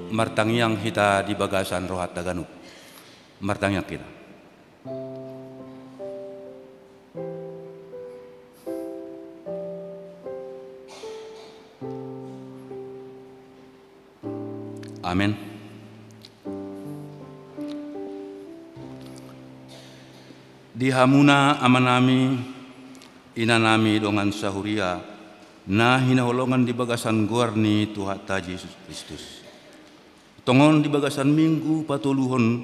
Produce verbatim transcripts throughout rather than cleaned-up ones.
Martangiang hita di bagasan rohanta ganup. Martangiang hita. Amen. Di hamuna amanami, inanami dongan sahuria, na hinaholongan di bagasan goar ni Tuhanta Jesus Kristus. Tongon di bagasan minggu patoluhon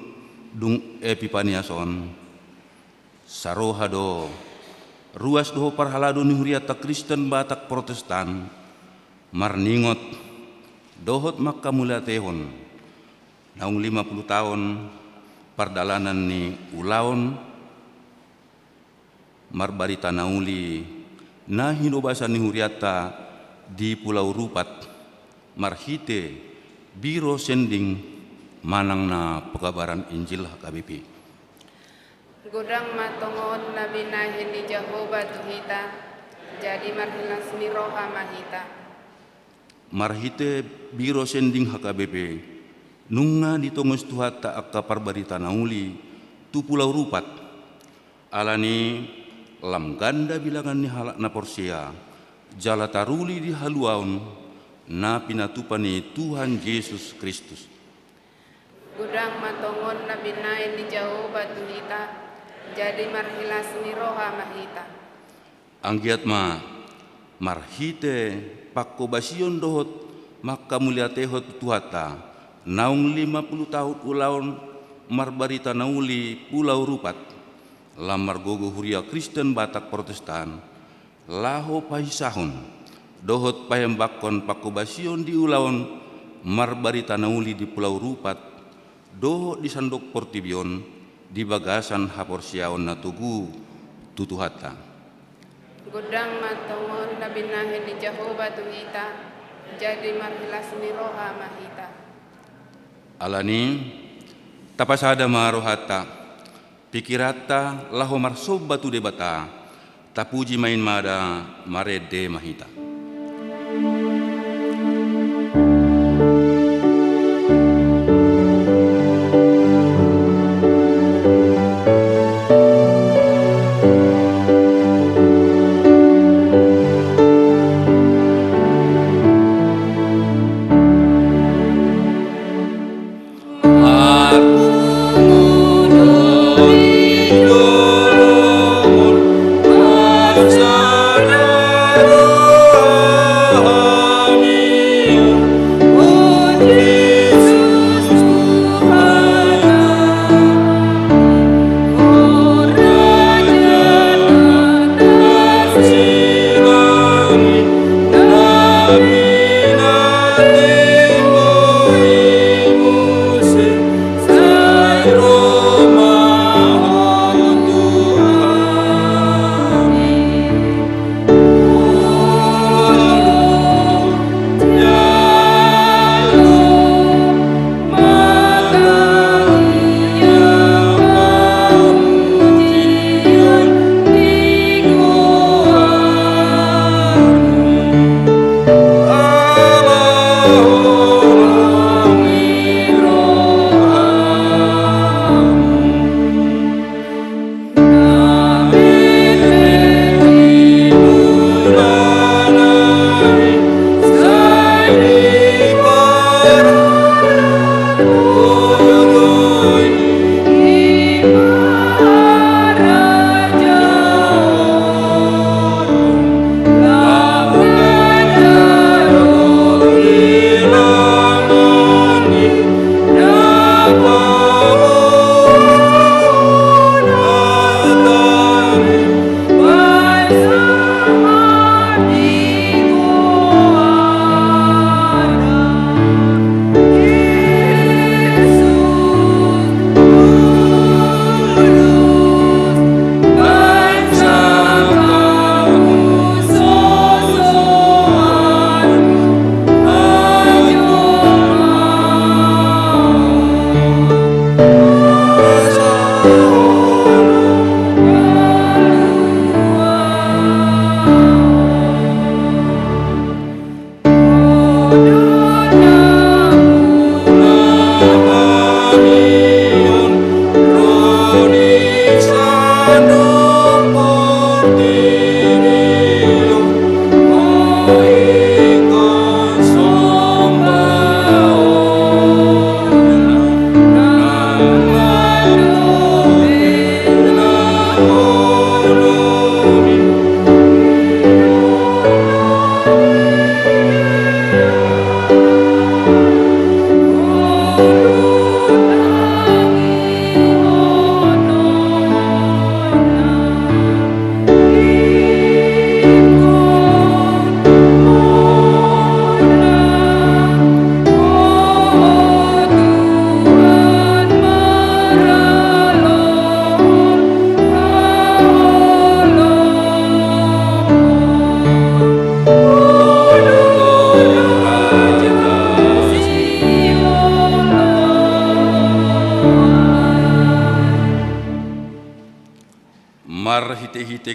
dung Epipanias on, saroha do, ruas dohot parhalado ni hurianta Kristen Batak Protestan, marningot, dohot mangkamauliatehon, naung lima pulu taon pardalanan ni ulaon, marbarita na uli, na hinobasan ni hurianta di Pulau Rupat, marhite Biro Sending manang na Pekabaran Injil H K B P. Godang ma tongon na binahen ni Jahowa tu hita, jadi marhilas ni roha ma hita. Marhite Biro Sending H K B P, nunga ditongos Tuhanta angka parbarita na uli tu Pulau Rupat. Alani lam ganda bilangan ni halak na porsea, jala taruli di haluaon na pinatupa ni Tuhan Jesus Kristus. Godang ma tongon na binahen ni Jahowa tu hita, jadi marhilas ni roha ma hita. Anggiat ma, marhite pangkobasion dohot mangkamauliatehon tu Tuhanta, naung lima pulu taon ulaon marbarita na uli Pulau Rupat, lam margogo huria Kristen Batak Protestan, laho pahisahon dohot paembakkon pangkobasion di ulaon marbarita na uli di Pulau Rupat, dohot di sandok portibi on di bagasan haporseaon na togu tu Tuhanta. Godang ma tongon na binahen ni Jahowa tu hita, jadi marhilas ni roha ma hita. Alani, tapasada ma rohanta, pikiranta laho marsomba tu Debata, tapuji ma i mada, marende ma hita.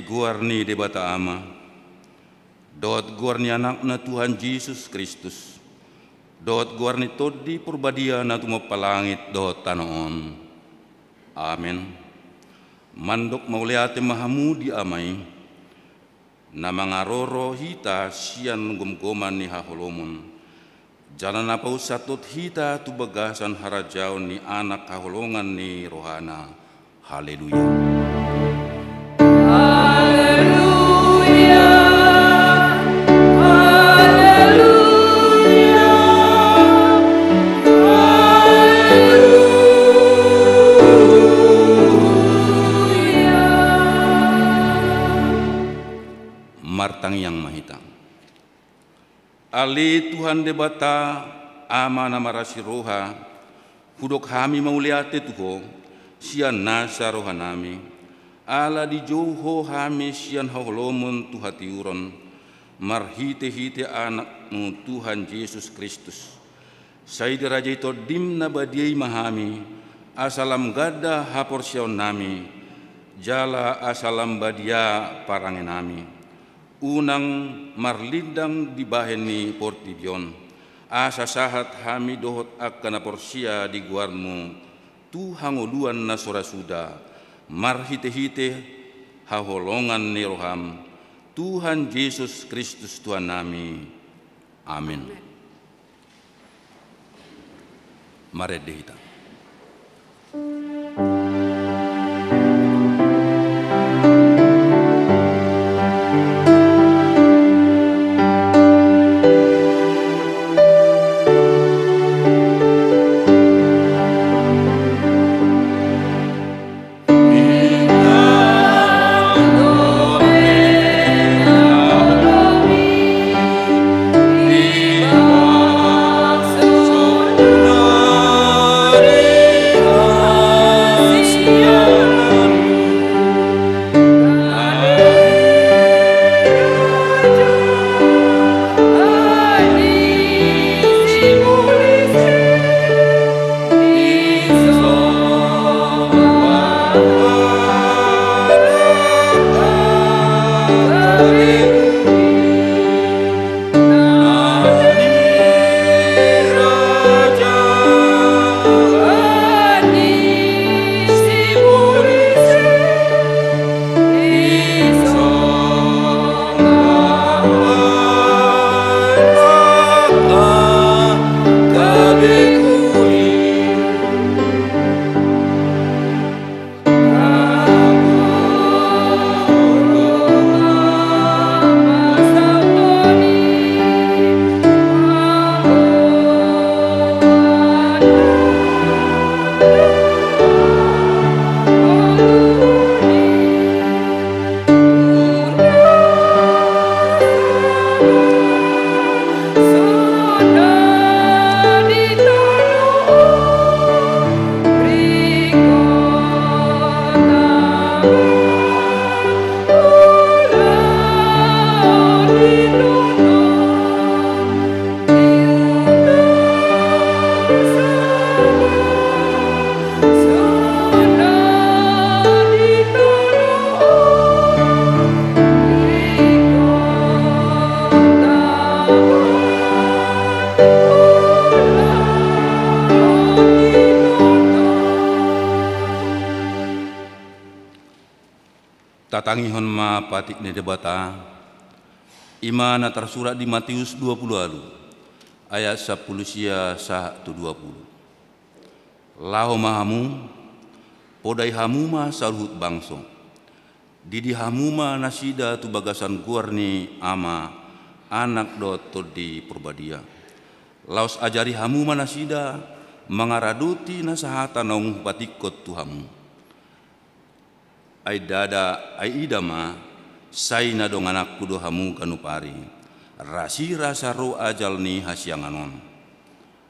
goar ni Debata Ama, dohot goar ni Anakna Tuhan Jesus Kristus, dohot goar ni Tondi Porbadia na tumompa langit dohot tano on. Amen. Mandok mauliate ma hamu di Ama i, na mangaroro hita sian gomgoman ni haholomon, jala na pausat hot hita tu bagasan harajaon ni Anak haholongan ni rohana. Haleluya. Haleluya. Haleluya. Haleluya. Martangiang ma hita. Ale Tuhan Debata, Ama na marasi roha, hudok hami mauliate tu Ho, sian nasa rohanami, ala dijou Ho hami sian haholomon tu hatiuron, marhitehite Anakmu Tuhan Jesus Kristus. Sai dirajai Tondim na badia i ma hami, asa lam ganda haporseaonnami, jala asa lam badia parangenami. Unang marlindang di bahen ni portibi on, asa sahat hami dohot angka na porsea di goarmu tu hangoluan na so ra suda, marhitehite haholongan ni roham, Tuhan Jesus Kristus Tuhannami. Amen. Amen. Marende hita. Tatangihon ma patik ni Debata, i ma na tarsurat di Mateus dua pulu ualu, ayat sampulu sia sahat tu dua pulu. Laho ma hamu, podai hamu ma saluhut bangso. Didi hamu ma nasida tu bagasan goar ni Ama, Anak dohot Tondi Porbadia. Laos ajari hamu ma nasida mangaradoti nasa hata naung hupatikkon tu hamu. Ai ndada, ai ida ma, sai na dongananku do hamu ganup ari, rasirasa ro ajal ni hasiangan on.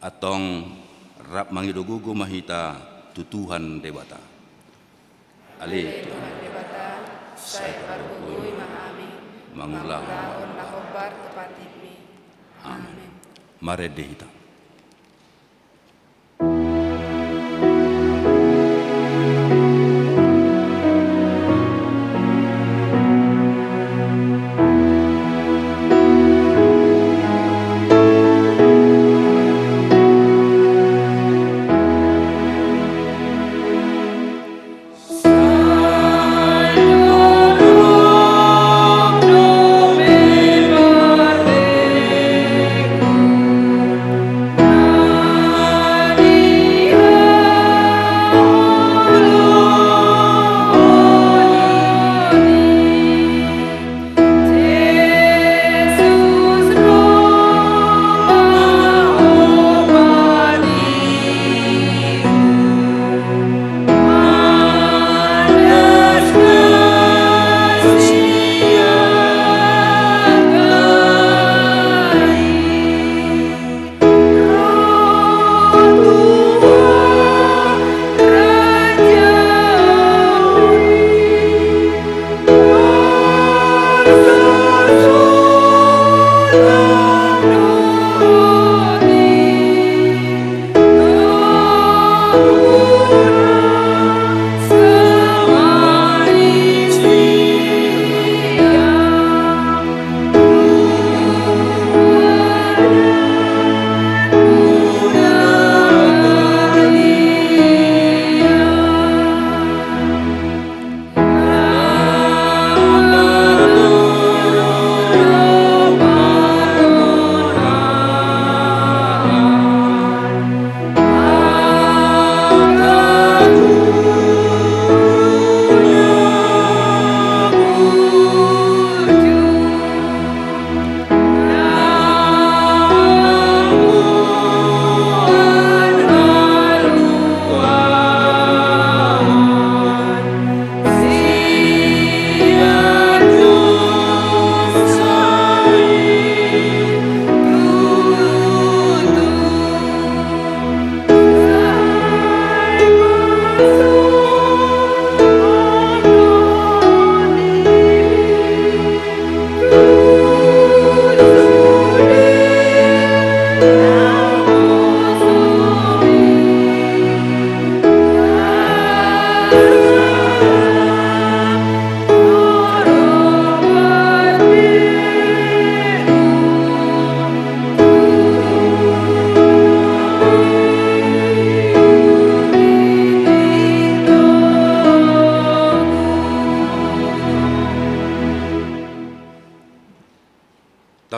Antong rap mangido gogo ma hita tu Tuhan Debata. Ale Tuhan Debata, sai pargogoi ma hami mangulahon na hombar tu patikmi. Amen. Marende hita.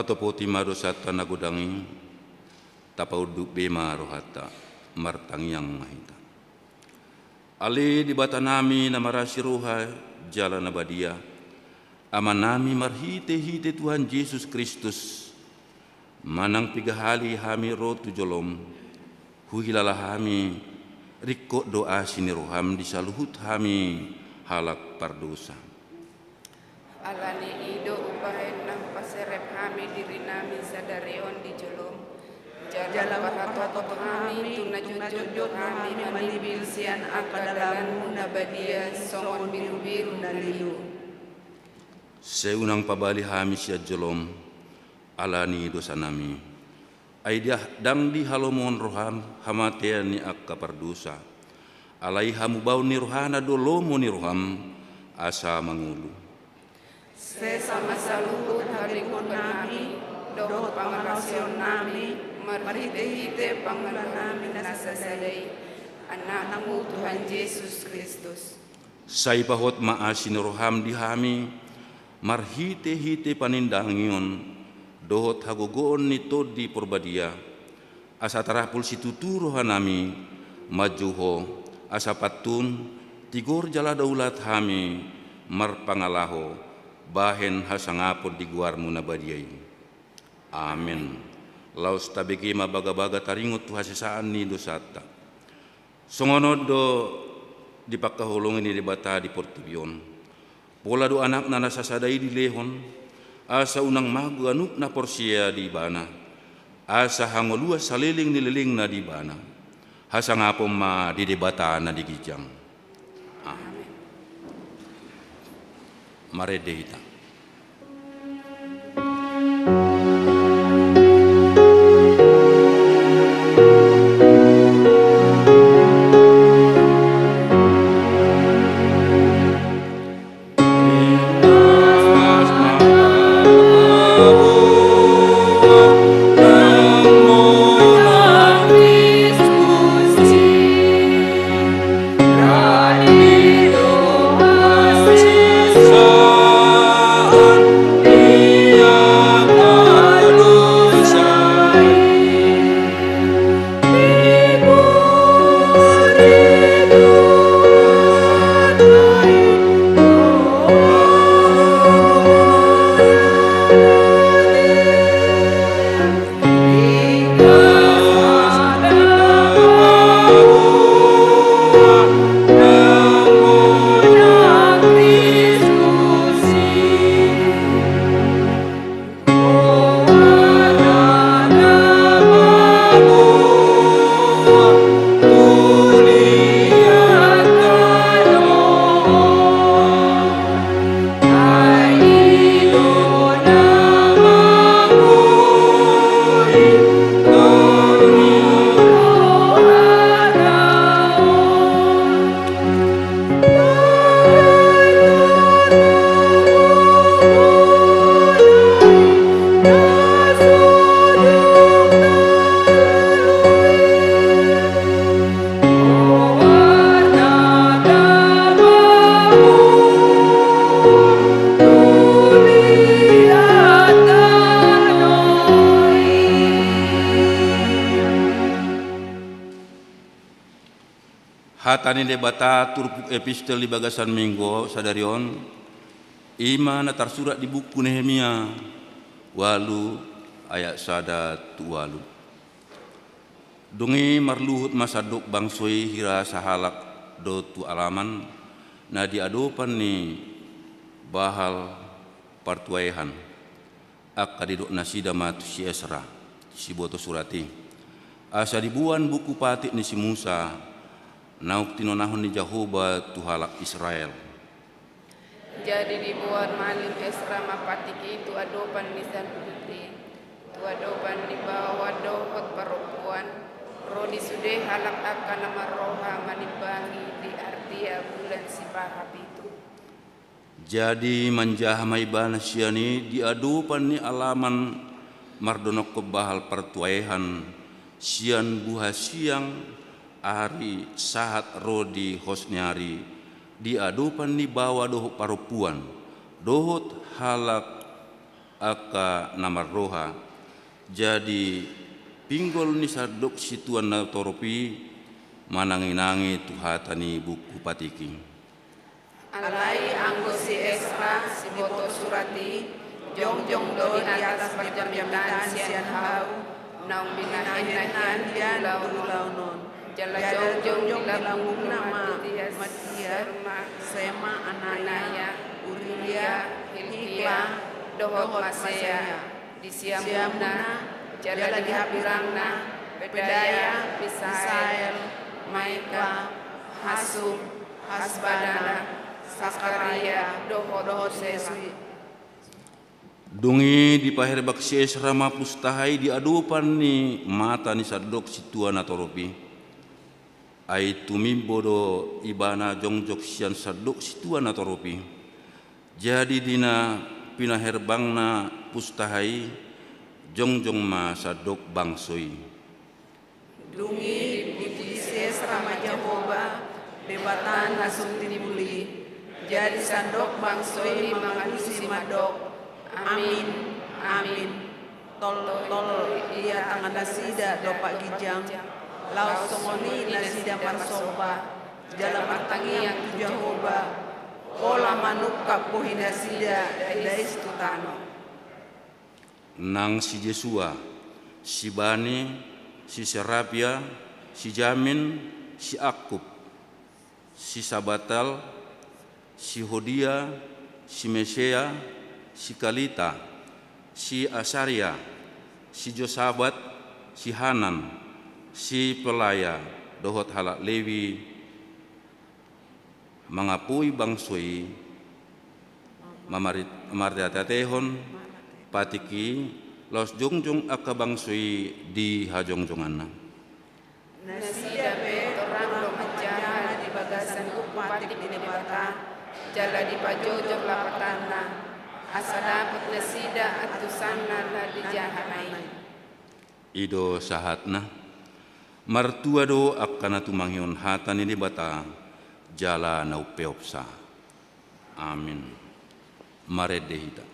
Topoti ma dosanta na godang i, tapaunduk be ma rohanta, martangiang ma hita. Ale Debatanami na marasi roha jala na badia, Amanami marhitehite Tuhan Jesus Kristus, manang piga hali hami ro tu jolom, huhilala hami, ringkot do asi ni roham di saluhut hami halak pardosa. Ala ni i do umbahen na hupaserep hami dirinami sadari on di jolom, jala hupahatop hami tu na jotjot hami manimbil sian angka dalanmu na badia songon birubiru na lilu. Sai unang pabali hami sian jolom, ala ni dosanami. Ai dia ndang dihalomohon roham hamatean ni angka pardosa. Alai hamubaon ni rohana do lomo ni roham, asa mangolu. Sesa ma saluhut haringkotannami dohot pangalaosionnami marhitehite pangulunami na sasada i, Anakmu Tuhan Jesus Kristus. Sai pahot ma asi ni roham di hami, marhitehite panindangion dohot hagogoon ni Tondi Porbadia, asa tarapul situtu rohanami manjou Ho, asa pantun, tigor jala daulat hami marpangalaho bahen hasangapon di goarmu na badia i. Amen. Laos tabege ma bagabaga taringot tu hasesaan ni dosanta. Songon on do dipangkaholongi ni Debata di portibi on. Pola do Anakna na sasada i dilehon, asa unang mago ganup na porsea di Ibana, asa hangoluan saleleng ni lelengna di Ibana, hasangapon ma di Debata na di ginjang. Amen. Marende hita. Hata ni Debata turpuk epistel di bagasan minggu sadari on, i ma na tarsurat di buku Nehemia ualu ayat sada tu ualu. Dung i marluhut ma sandok bangso i hira sahalak dohot tu alaman na di adopan ni bahal partuaehan. Angka didok nasida ma tu si Esra, siboto surat i. Asa diboan buku patik ni si Musa, naung tinonahon ni Jahowa tu halak Israel. Jadi diboan malim Esra ma patik i tu adopan ni sanduk i, tu adopan ni baoa dohot parompuan, ro di sude halak angka na marroha manimbangi di artia bulan sipaha pitu. Jadi manjaha ma ibana sian i di adopan ni alaman mardonokkon bahal partuaehan, sian buha siang ari sahat ro di hos ni ari, di adopan ni baoa dohot parompuan, dohot halak angka na marroha. Jadi pinggol ni sandok situan na torop i manangi-nangi tu hata ni buku Patikki. Alai anggo si Esra, siboto surat i, jongjong do di atas parjamitaan sian hau, naung binahenna hian tu ulaon on. Jala jongjong di lambungna ma Mattitias, Sema, Anaia, Uria, Hilkia, dohot Maseia. Di siamunna, jala di hambirangna, Pedaia, Misael, Maika, Hasum, Hasbadana, Sakaria, dohot Sesui. Dung i dipaherbang si Esra ma pustaha i di adopan ni mata ni sandok situan na torop i. Ai tumimbo do ibana jongjong sian sandok situan na torop i. Jadi di na pinaherbangna pustaha i, jongjong ma sandok bangso i. Dung i dipuji si Esra ma Jahowa, Debata na sun timbul i. Jadi sandok bangso i mangalusi mandok: Amin, amin. Toltol ia tangan nasida dompak ginjang, laos songon i nasida marsomba, jala martangiang tu Jahowa, pola manungkap bohi nasida dais tu tano. Nang si Jesua, si Bani, si Serapia, si Jamin, si Akub, si Sabatal, si Hodia, si Mesea, si Kalita, si Asaria, si Josabat, si Hanan, si Pelaya, dohot halak Lewi, mangapoi bangso i, mamari-, marteateatehon patikki, laos jongjong angka bangso i di hajongjonganna. Nasida pe torang do manjaha di bagasan buku patik ni Debata, jala dipajojor lapatanna, asa dapot nasida antusanna na dijahana i. I do sahatna. Martua do angka na tumangihon hata ni Debata, jala na umpeopsa. Amin. Marende hita.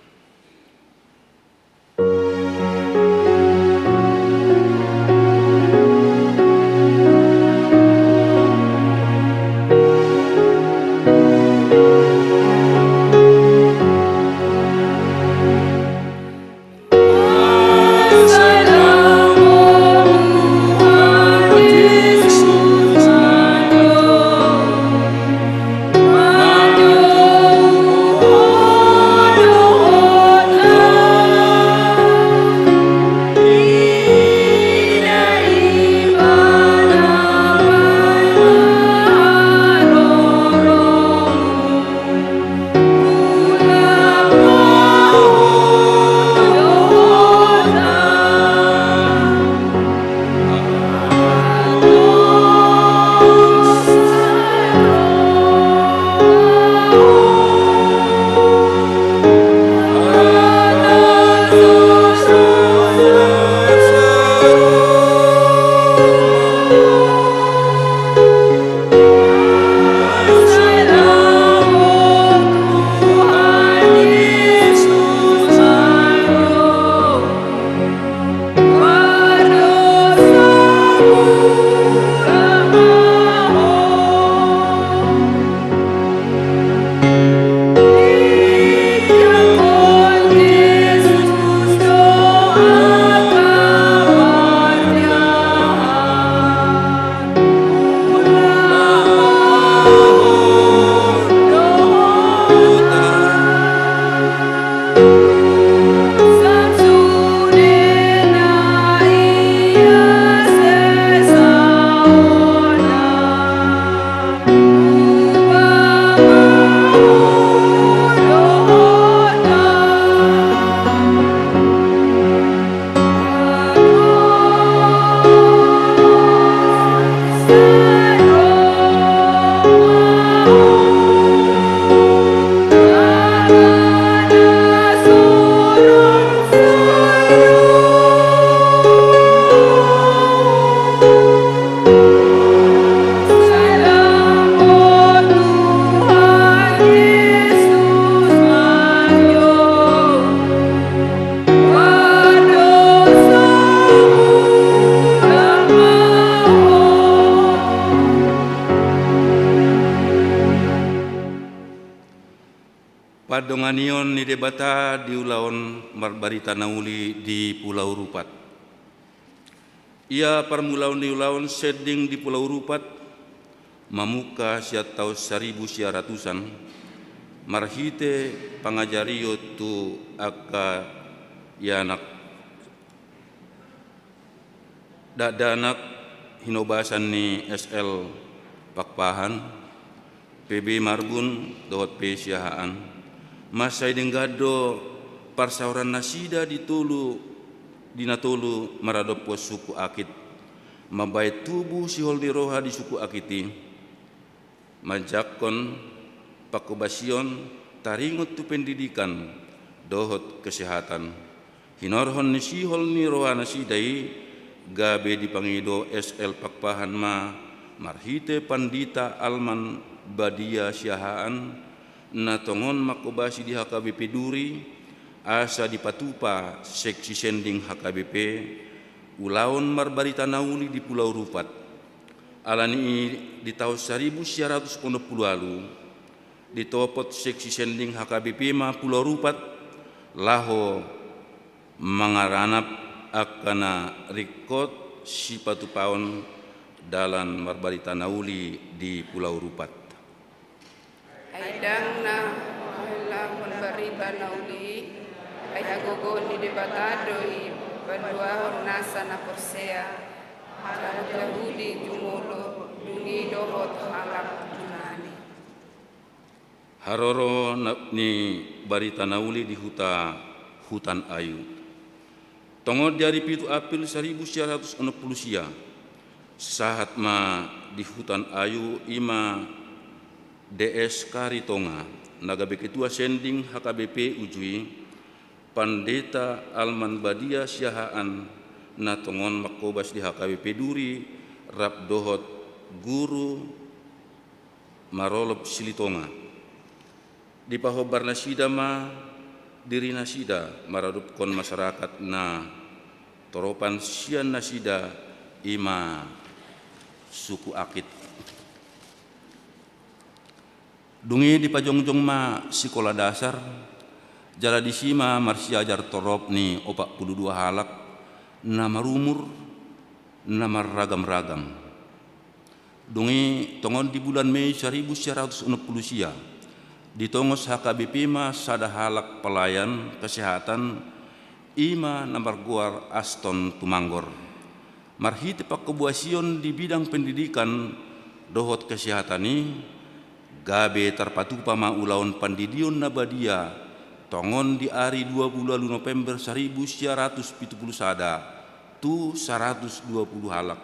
Debata di ulaon marbarita na uli di Pulau Rupat. Ia parmulaon ni ulaon sending di Pulau Rupat, mamungka sian taon saribu sia ratusan, marhite pangajarion tu angka ianakhon, dakdanak hinobasan ni S L Pakpahan, P B Marbun dohot P Siahaan. Mansai denggan do parsaoran nasida di tolu, di na tolu maradophon suku Akit. Mambahen tubu sihol ni roha di suku Akit i, manjangkon pangkobasion taringot tu pendidikan dohot kesehatan. Hinorhon ni sihol ni roha nasida i, gabe dipangido S L Pakpahan ma marhite Pandita Alman Badia Siahaan, na tongon mangkobasi di H K B P Duri, asa dipatupa seksi sending H K B P ulaon marbarita na uli di Pulau Rupat. Alani i, di taon saribu sia ratus onom pulu ualu, ditopot seksi sending H K B P ma Pulau Rupat laho mangaranap angka na ringkot sipatupaon dalan marbarita na uli di Pulau Rupat. Ai ndang na huhilahon barita na uli i, ai hagogoon ni Debata do i, panduahon nasa na porsea, halak Jahudi jumolo, dung i dohot halak Junani. Haroro na, ni barita na uli di huta Hutan Ayu. Tongon di ari pitu April saribu sia ratus onom pulu sia, sahat ma di Hutan Ayu, i ma D S Karitonga, na gabe ketua sending H K B P uju i, Pandita Alman Badia Siahaan, na tongon mangkobas di H K B P Duri, rap dohot guru Marolop Silitonga. Dipahombar nasida ma diri nasida maradophon masyarakat na toropan sian nasida, i ma suku Akit. Dung i dipajongjong ma sikola dasar, jala disi ma marsiajar torop ni opat pulu dua halak na marumur na marragam-ragam. Dung i tongon di bulan Mei saribu sia ratus onom pulu sia, ditongos H K B P ma sada halak pelayan kesehatan, i ma na margoar Aston Tumanggor. Marhite pangkobasion di bidang pendidikan dohot kesehatan i, gabe tarpatupa ma ulaon pandidion na badia, tongon di ari dua pulu ualu November saribu sia ratus pitu pulu sada, tu saratus dua pulu halak.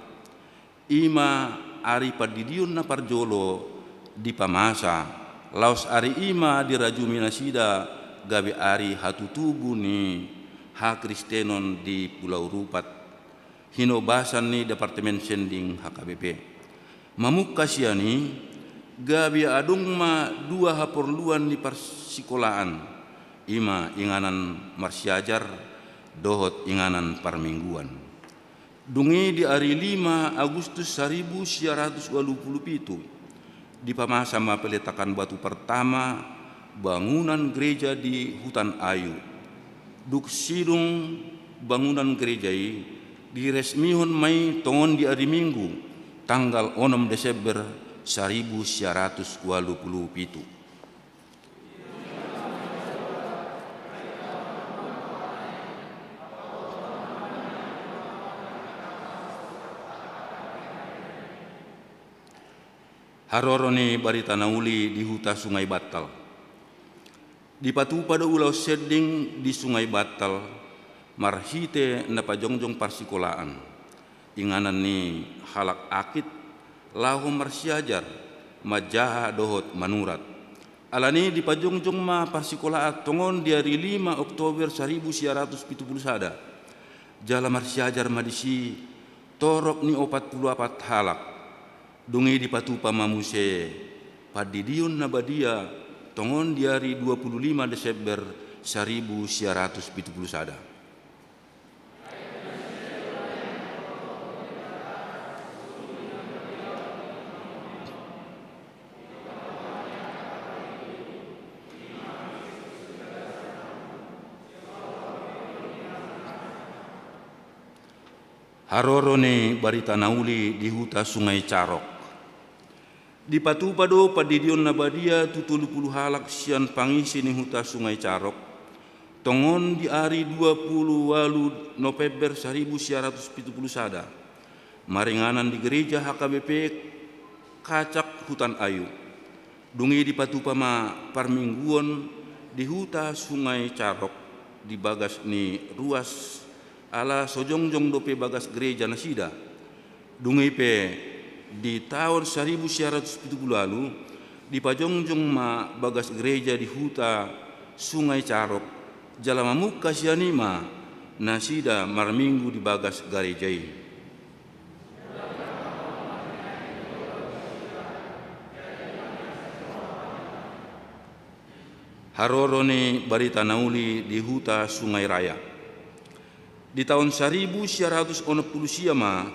I ma ari pandidion na parjolo dipamasa, laos ari i ma dirajumi nasida gabe ari hatutubu ni hakristenon di Pulau Rupat. Hinobasan ni Departemen Sending H K B P. Mamungka sian i, gabe adong ma dua haporluan ni parsikolaan, i ma inganan marsiajar dohot inganan parmingguan. Dung i di ari lima Agustus saribu sia ratus ualu pulu pitu, dipamasa ma peletakan batu pertama bangunan gereja di Hutan Ayu. Dung sidung bangunan gereja i, diresmihon ma i tongon di ari Minggu, tanggal onom Desember saribu sia ratus ualu pulu pitu. Haroro ni barita na uli di huta Sungai Bantal. Dipatupa do ulaon sending di Sungai Bantal marhite na pajongjong parsikolaan, inganan ni halak Akit, laho marsiajar, manjaha dohot manurat. Alani i dipajongjong ma parsikolaan tongon di ari lima Oktober saribu sia ratus pitu pulu sada. Jala marsiajar ma disi torop ni opat pulu opat halak. Dung i dipatupa ma muse pandidion na badia tongon di ari dua pulu lima Desember saribu sia ratus pitu pulu sada. Haroro ni barita na uli di huta Sungai Carok. Dipatupa do pandidion na badia tu tolu pulu halak sian pangisi ni huta Sungai Carok, tongon di ari dua pulu ualu November saribu sia ratus pitu pulu sada, maringanan di gereja H K B P Kacak Hutan Ayu. Dung i dipatupa ma parmingguon di huta Sungai Carok di bagas ni ruas, ala so jongjong dope bagas gereja nasida. Dung i pe di taon saribu sia ratus pitu pulu ualu, dipajongjong ma bagas gereja di huta Sungai Carok, jala mamungka sian i ma nasida marminggu di bagas gareja i. Haroro ni barita na uli di huta Sungai Raya. Di taon saribu sia ratus onom pulu sia ma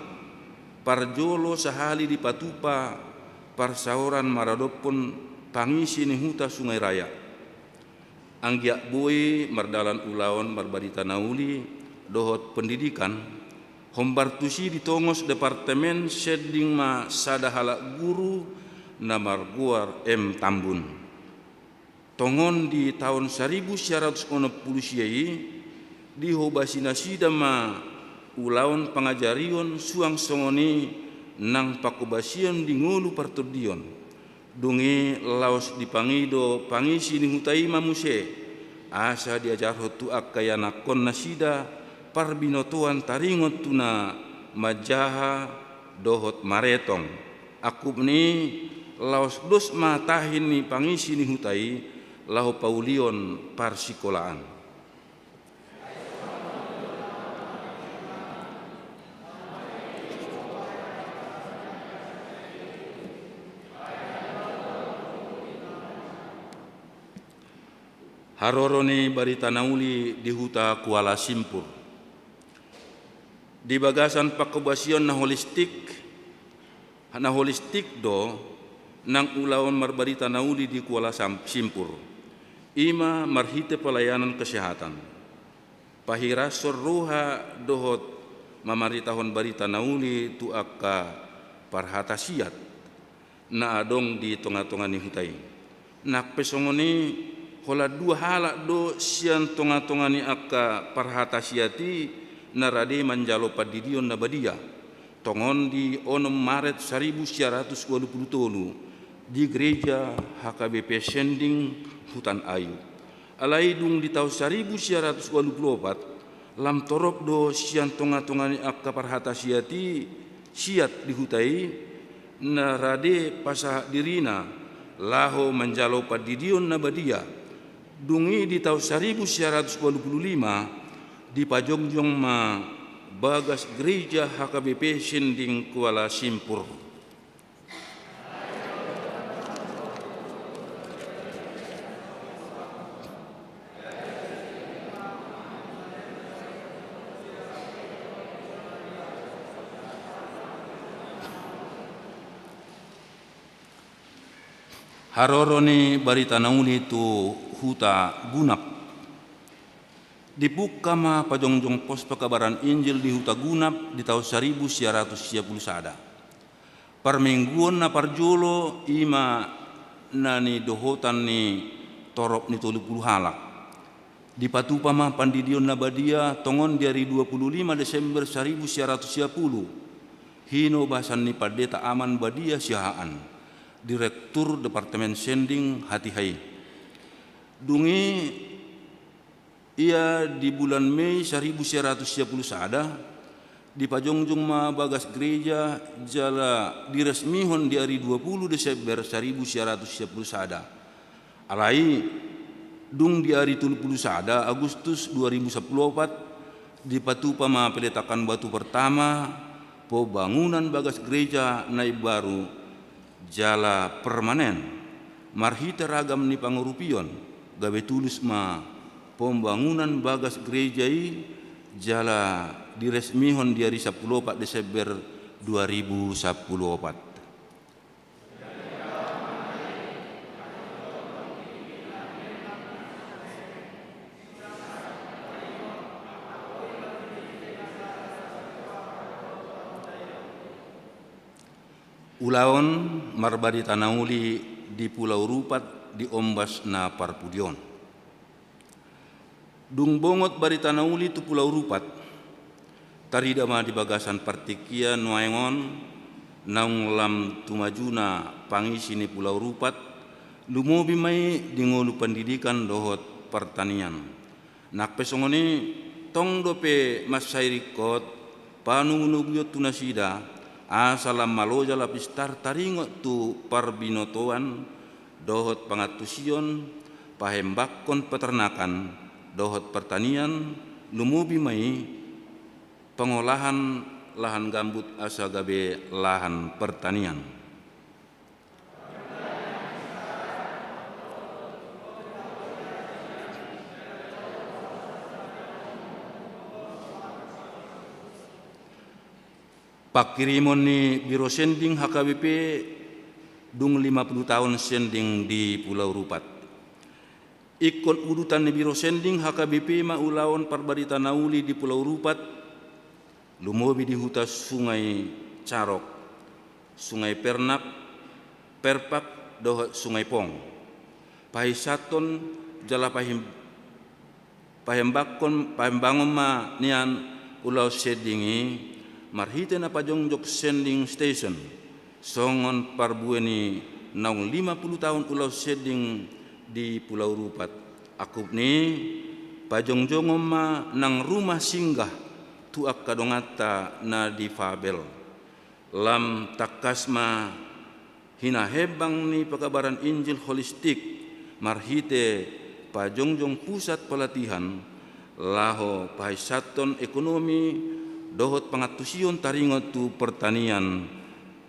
parjolo sahali dipatupa parsaoran maradophon pangisi ni huta Sungai Raya. Anggiat boi mardalan ulaon marbarita na uli dohot pendidikan, hombar tusi ditongos Departemen Sending ma sada halak guru na margoar M Tambun. Tongon di taon saribu sia ratus onom pulu sia i, dihobasi nasida ma ulaon pangajarion suang songon i nang panghobasion di ngolu partondion. Dung i laos dipangido pangisi ni huta i ma muse, asa diajarhon tu angka ianakhon nasida parbinotoan taringot tu na manjaha dohot maretong. Angkup ni i laos dos ma tahi ni pangisi ni huta i laho paulihon parsikolaan. Haroro ni barita na uli di huta Kuala Simpur. Di bagasan panghobasion na holistik, na holistik do nang ulaon marbarita na uli di Kuala Sam-, Simpur. I ma marhite pelayanan kesehatan, pahirashon roha dohot mamaritahon barita na uli tu angka parhata siat na adong di tonga-tonga ni huta i. Nang pe songon i, holan dua halak do sian tonga-tonga ni angka parhata siat i na rade manjalo pandidion na badia. Tongon di onom Maret saribu sia ratus ualu pulu tolu di gereja H K B P Sending Hutan Ayu. Alai dung di taon saribu sia ratus ualu pulu opat, lam torop do sian tonga-tonga ni angka parhata siat i, siat di huta i, na rade pasahat dirina laho manjalo pandidion na badia. Dung i di taon saribu sia ratus ualu pulu lima, dipajongjong ma bagas gereja H K B P Sending Kuala Simpur. Haroro ni barita na uli tu huta Gunap. Dipungka ma pajongjong pos pekabaran Injil di huta Gunap di taon saribu sia ratus sia pulu sada. Parmingguon na parjolo i ma na nidohotan ni torop ni tolu pulu halak. Dipatupa ma pandidion na badia tongon di ari dua pulu lima Desember saribu sia ratus sia pulu. Hinobasan ni Pandeta Aman Badia Siahaan, Direktur Departemen Sending hatiha i. Dung i ia di bulan Mei saribu sia ratus sia pulu sada, dipajongjong ma bagas gereja jala diresmihon di ari dua pulu Desember saribu sia ratus sia pulu sada. Alai, dung di ari tolu pulu sada Agustus dua ribu sapulu opat, dipatupa ma peletakan batu pertama pembangunan bagas gereja na imbaru jala permanen, marhite ragam ni pangurupion, gabe tulus ma pembangunan bagas gereja i jala diresmihon di ari sapulu opat Desember dua ribu sapulu opat. Ulaon marbarita na uli di Pulau Rupat di ombas na parpudi on. Dung bongot barita na uli tu Pulau Rupat, tarida ma di bagasan partingkian nuaeng on naung lam tu majuna pangisi ni Pulau Rupat, lumobi ma i di ngolu pendidikan dohot pertanian. Nang pe songon i, tong dope mansai ringkot panugunuguon tu nasida, asa lam malo jala pistar taringot tu parbinotoan dohot pangantusion, pahembangkon peternakan dohot pertanian, lumobi ma i pengolahan lahan gambut asa gabe lahan pertanian. Pangkirimon ni Biro Sending H K B P dung lima puluh taon sending di Pulau Rupat. Ingkon udutan ni Biro Sending H K B P ma ulaon parbarita na uli di Pulau Rupat, lumobi di huta Sungai Carok, Sungai Pernak, Perpak dohot Sungai Pong. Pahisathon jala pahim-, pahembangkon, pahembangon ma nian ulaon sending i marhite na pajongjong sending station, songon parbue ni naung lima puluh taon ulaon sending di Pulau Rupat. Angkup ni i, pajongjongon ma nang rumah singgah tu angka donganta na difabel. Lam tangkas ma hinahembang ni pekabaran Injil holistik marhite pajongjong pusat pelatihan, laho pahisathon ekonomi dohot pangantusion taringot tu pertanian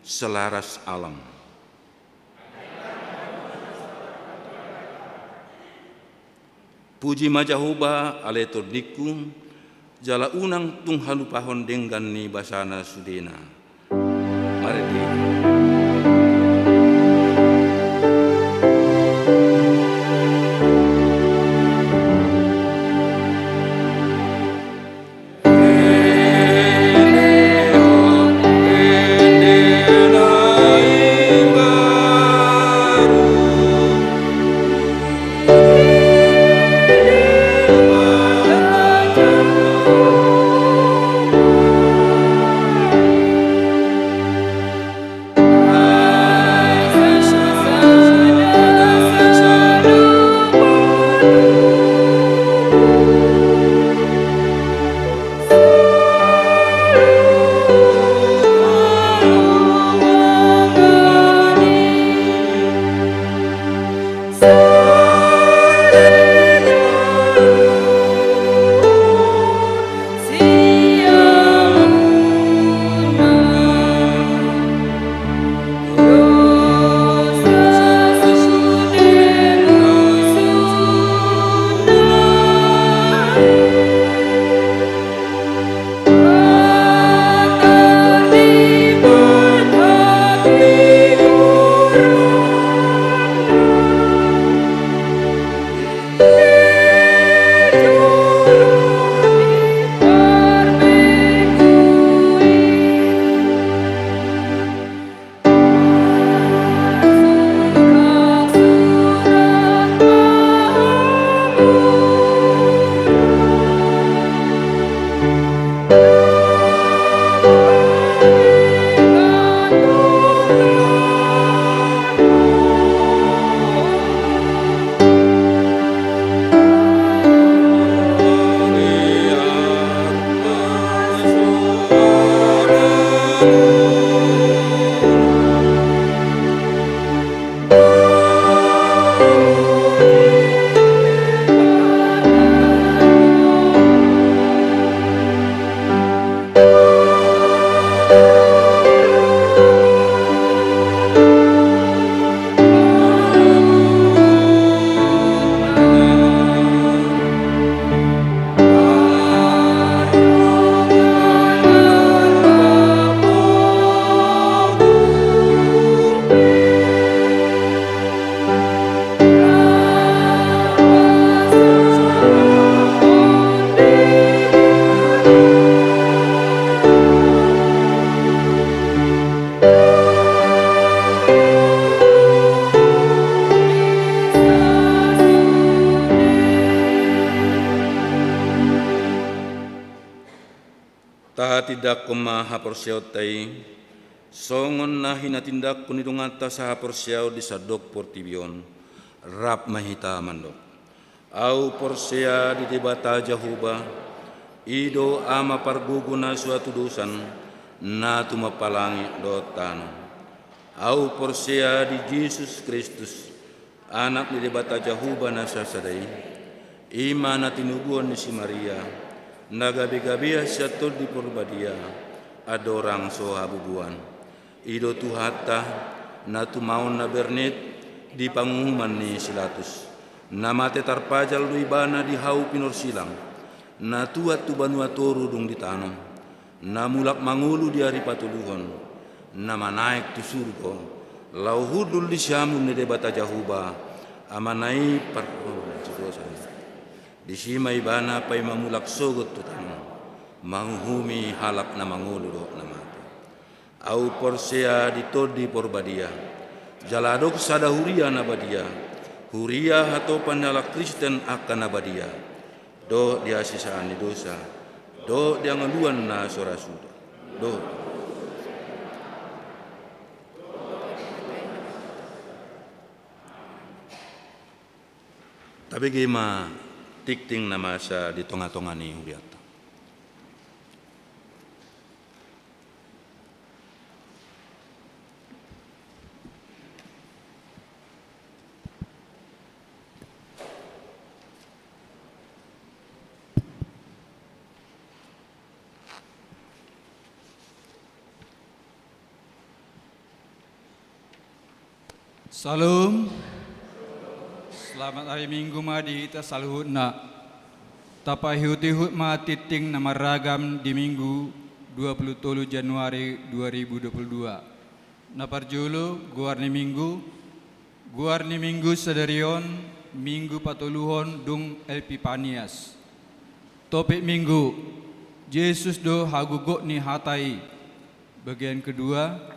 selaras alam. Puji ma Jahowa ale tondingku, jala unang tung halupahon denggan ni basana sudena. Marende. Tahatindangkon ma haporseaonta i, songon na hinatindanghon ni donganta sahaporseaon di sandok portibi on. Rap ma hita mandok: Ahu porsea di Debata Jahowa, i do Ama pargogo na so hatudosan, na tumompa langit dohot tano. Ahu porsea di Jesus Kristus, Anak ni Debata Jahowa na sasada i, i ma na tinubuhon ni si Maria, na gabegabean sian Tondi Porbadia, andorang so habubuhan. I do Tuhanta, na tumaon na bernit di panguhuman ni si Latus, na mate tarpajal do Ibana di hau pinorsilang, na tuat tu banua toru dung ditanom, na mulak mangolu di ari patoluhon, na manaek tu surgo, laho hundul di siamun ni Debata Jahowa, Amana i parhorhon sidosa. Disi ma Ibana paima mulak sogot tu tano, manguhumi halak na mangolu dohot na mate. Ahu porsea di Tondi Porbadia, jala adong sada huria na badia, huria hatopan ni halak Kristen angka na badia, dohot di hasesaan ni dosa, dohot di hangoluan na so ra suda, dohot. Tabege ma tingting na masa di tongatonga ni hurianta. Syalom. Selamat hari Minggu ma di hita saluhutna. Tapaihutihut ma tingting na marragam di Minggu dua puluh tolu Januari dua ribu dua puluh dua. Na parjolo, goar ni Minggu. Goar ni Minggu sadari on, Minggu patoluhon dung Epipanias. Topik Minggu: Jesus do hagogot ni hata i. Bagian kedua,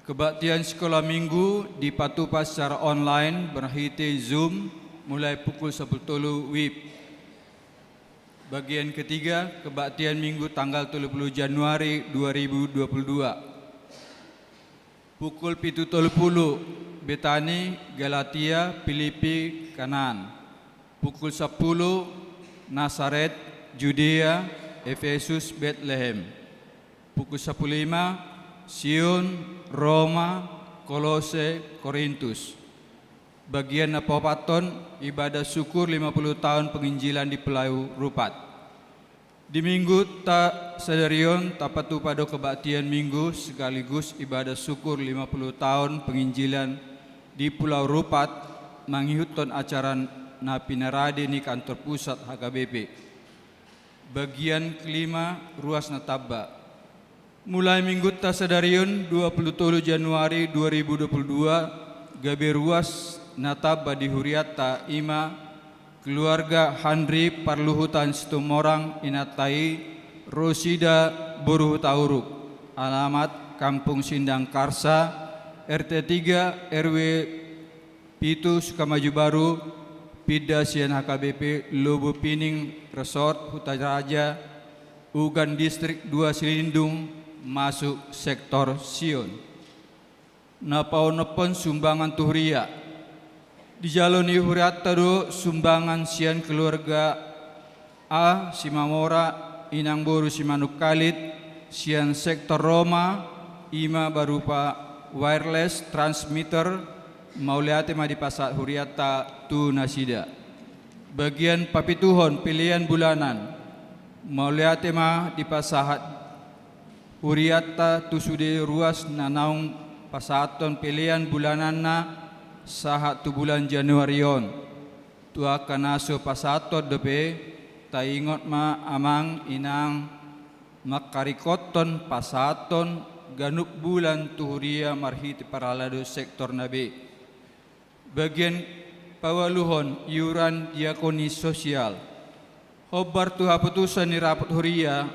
kebaktian Sikola Minggu dipatupa secara online marhite Zoom mulai pukul sampulu tolu WIB. Bagian ketiga, kebaktian Minggu tanggal tolu puluh Januari dua ribu dua puluh dua. Pukul pitu tolu puluh, Betani, Galatia, Pilipi, Kanaan. Pukul sampulu, Nasaret, Judea, Efesus, Betlehem. Pukul sampulu lima, Sion, Roma, Kolose, Korintus. Bagian na paopathon, ibadah syukur lima puluh tahun penginjilan di Pulau Rupat. Di Minggu ta sadari on tapatupa do kebaktian Minggu sekaligus ibadah syukur lima puluh tahun penginjilan di Pulau Rupat, mangihuthon acara na pinarade ni kantor pusat H K B P. Bagian kelima, ruas na tamba. Mulai Minggunta sadari on, dua puluh tolu Januari dua ribu dua puluh dua, gabe ruas na tamba di hurianta, i ma keluarga Handri Parluhutan Situmorang, inanta i Rosida boru Hutauruk, alamat Kampung Sindang Karsa, R T tiga, R W pitu, Sukamaju Baru, pinda sian H K B P Lobo Pining Resort Hutaraja, Ugan Distrik dua Silindung, masuk sektor Sion. Na paonomhon sumbangan tu huria. Dijalo ni hurianta do sumbangan sian keluarga A Simamora, inang boru Simanungkalit, sian sektor Roma, i ma berupa wireless transmitter, mauliate ma dipasahat hurianta tu nasida. Bagian papituhon, pelean bulanan, mauliate ma dipasahat hurianta tu sude ruas na naung pasahathon pelean bulananna sahat tu bulan Januari on. Tu angka na so pasahathon dope, taingot ma amang inang mangkaringkothon pasahathon ganup bulan tu huria marhite parhalado sektorna be. Bagian paualuhon, iuran diakoni sosial. Hombar tu haputusan ni rapot huria,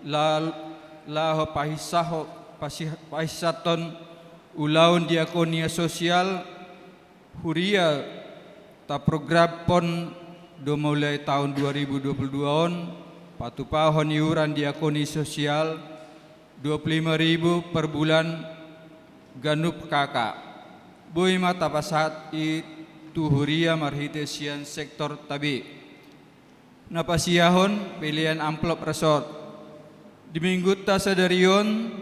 la-, laho pahisaho-, pasi-, pahisathon ulaon diakonia sosial, huria taprogramhon do mulai taon dua ribu dua puluh dua on, Patupahon iuran diakoni sosial dua puluh lima ribu per bulan ganup K K. Boi ma tapasahat i tu huria marhite sian sektor tabe. Na pasiahon pelean amplop resort. Di minggunta sadari on,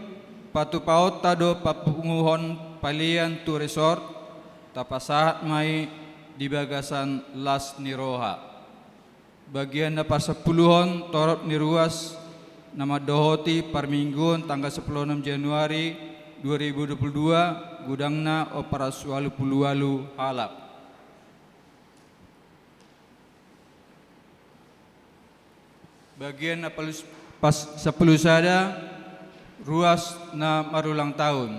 patupahonta do papunguhon pelean tu resort, tapasahat ma i di bagasan las ni roha. Bagian na parsapuluhon torop ni ruas na mandohoti parmingguon tanggal sampulu onom Januari dua ribu dua puluh dua, gudangna opat ratus ualu pulu ualu halak. Bagian na palus-, pas sampulu sada ruas na marulang taon.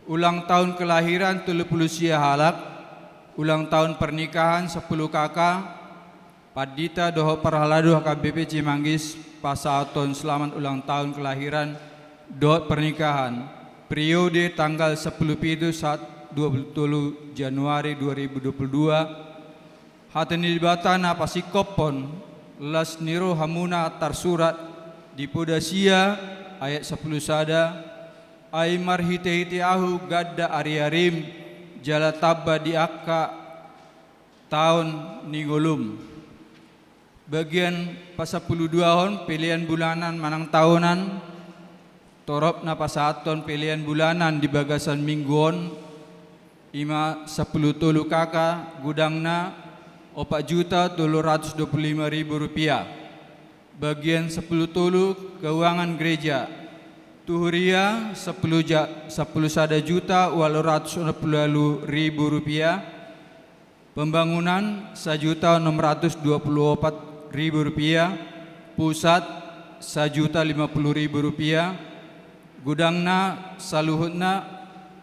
Ulang taon kelahiran tolu pulu sia halak, ulang taon pernikahan sampulu K K, pandita dohot parhalado H K B P Cimanggis pasahathon selamat ulang taon kelahiran dohot pernikahan, periode tanggal sampulu pitu sahat dua pulu tolu Januari dua ribu dua pulu dua, Hata ni Debata na pasingkophon, las ni rohamuna tarsurat di poda sia ayat sampulu sada, ai marhitehite ahu ganda ariarim, jala tamba di angka taon ni ngolum. Bagian pasampulu duahon pelean bulanan manang taonan, torop na pasahathon pelean bulanan di bagasan minggu on, i ma sampulu tolu K K, gudangna opat juta tolu ratus dua pulu lima ribu rupiah. Bagian sampulu tolu keuangan gereja, tu huria sampulu ja-, sampulu sada juta ualu ratus onom pulu ualu ribu rupiah. Pembangunan sajuta onom ratus dua pulu opat ribu rupiah, pusat sajuta lima pulu ribu rupiah, gudangna saluhutna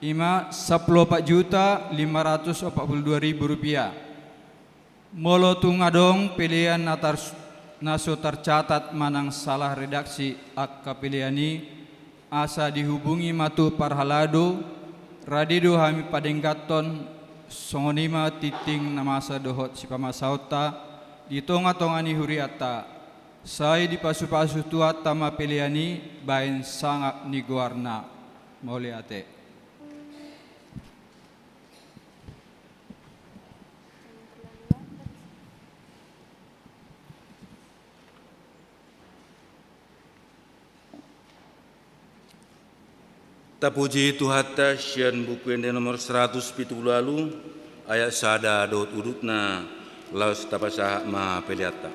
i ma sampulu opat juta lima ratus opat pulu dua ribu rupiah. Molo tung adong pelean na tar-, na so tarcatat manang salah redaksi angka pelean i, asa dihubungi ma tu parhalado, rade do hami padengganhon, songon i ma tingting na masa dohot sipamasaonta di tonga-tonga ni hurianta, sai dipasu-pasu Tuhanta ma pelean i bahen sangap ni goarna. Mauliate. Tapuji Tuhanta sian Buku Ende nomor seratus pitu pulu ualu, ayat sada dohot udutna, laos tapasahat ma peleanta.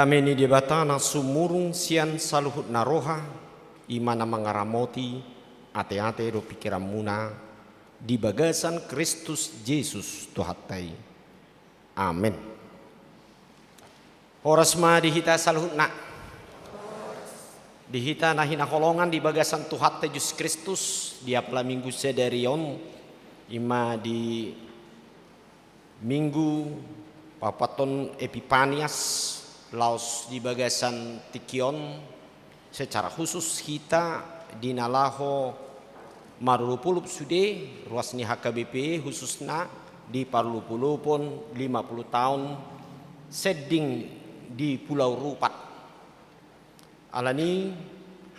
Dame ni Debata na sumurung sian saluhutna roha, i ma na mangaramoti ateate dohot pingkiranmuna di bagasan Kristus Jesus Tuhanta i. Amen. Horas ma di hita saluhutna. Di hita na hinaholongan di bagasan Tuhanta Jesus Kristus, di apala Minggu sadari on, i ma di Minggu paopathon Epipanias, laos di bagasan tingki on, secara khusus hita di na laho marolopolop sude, ruas ni H K B P khususna, di parolopolopon lima puluh taon sending di Pulau Rupat. Alani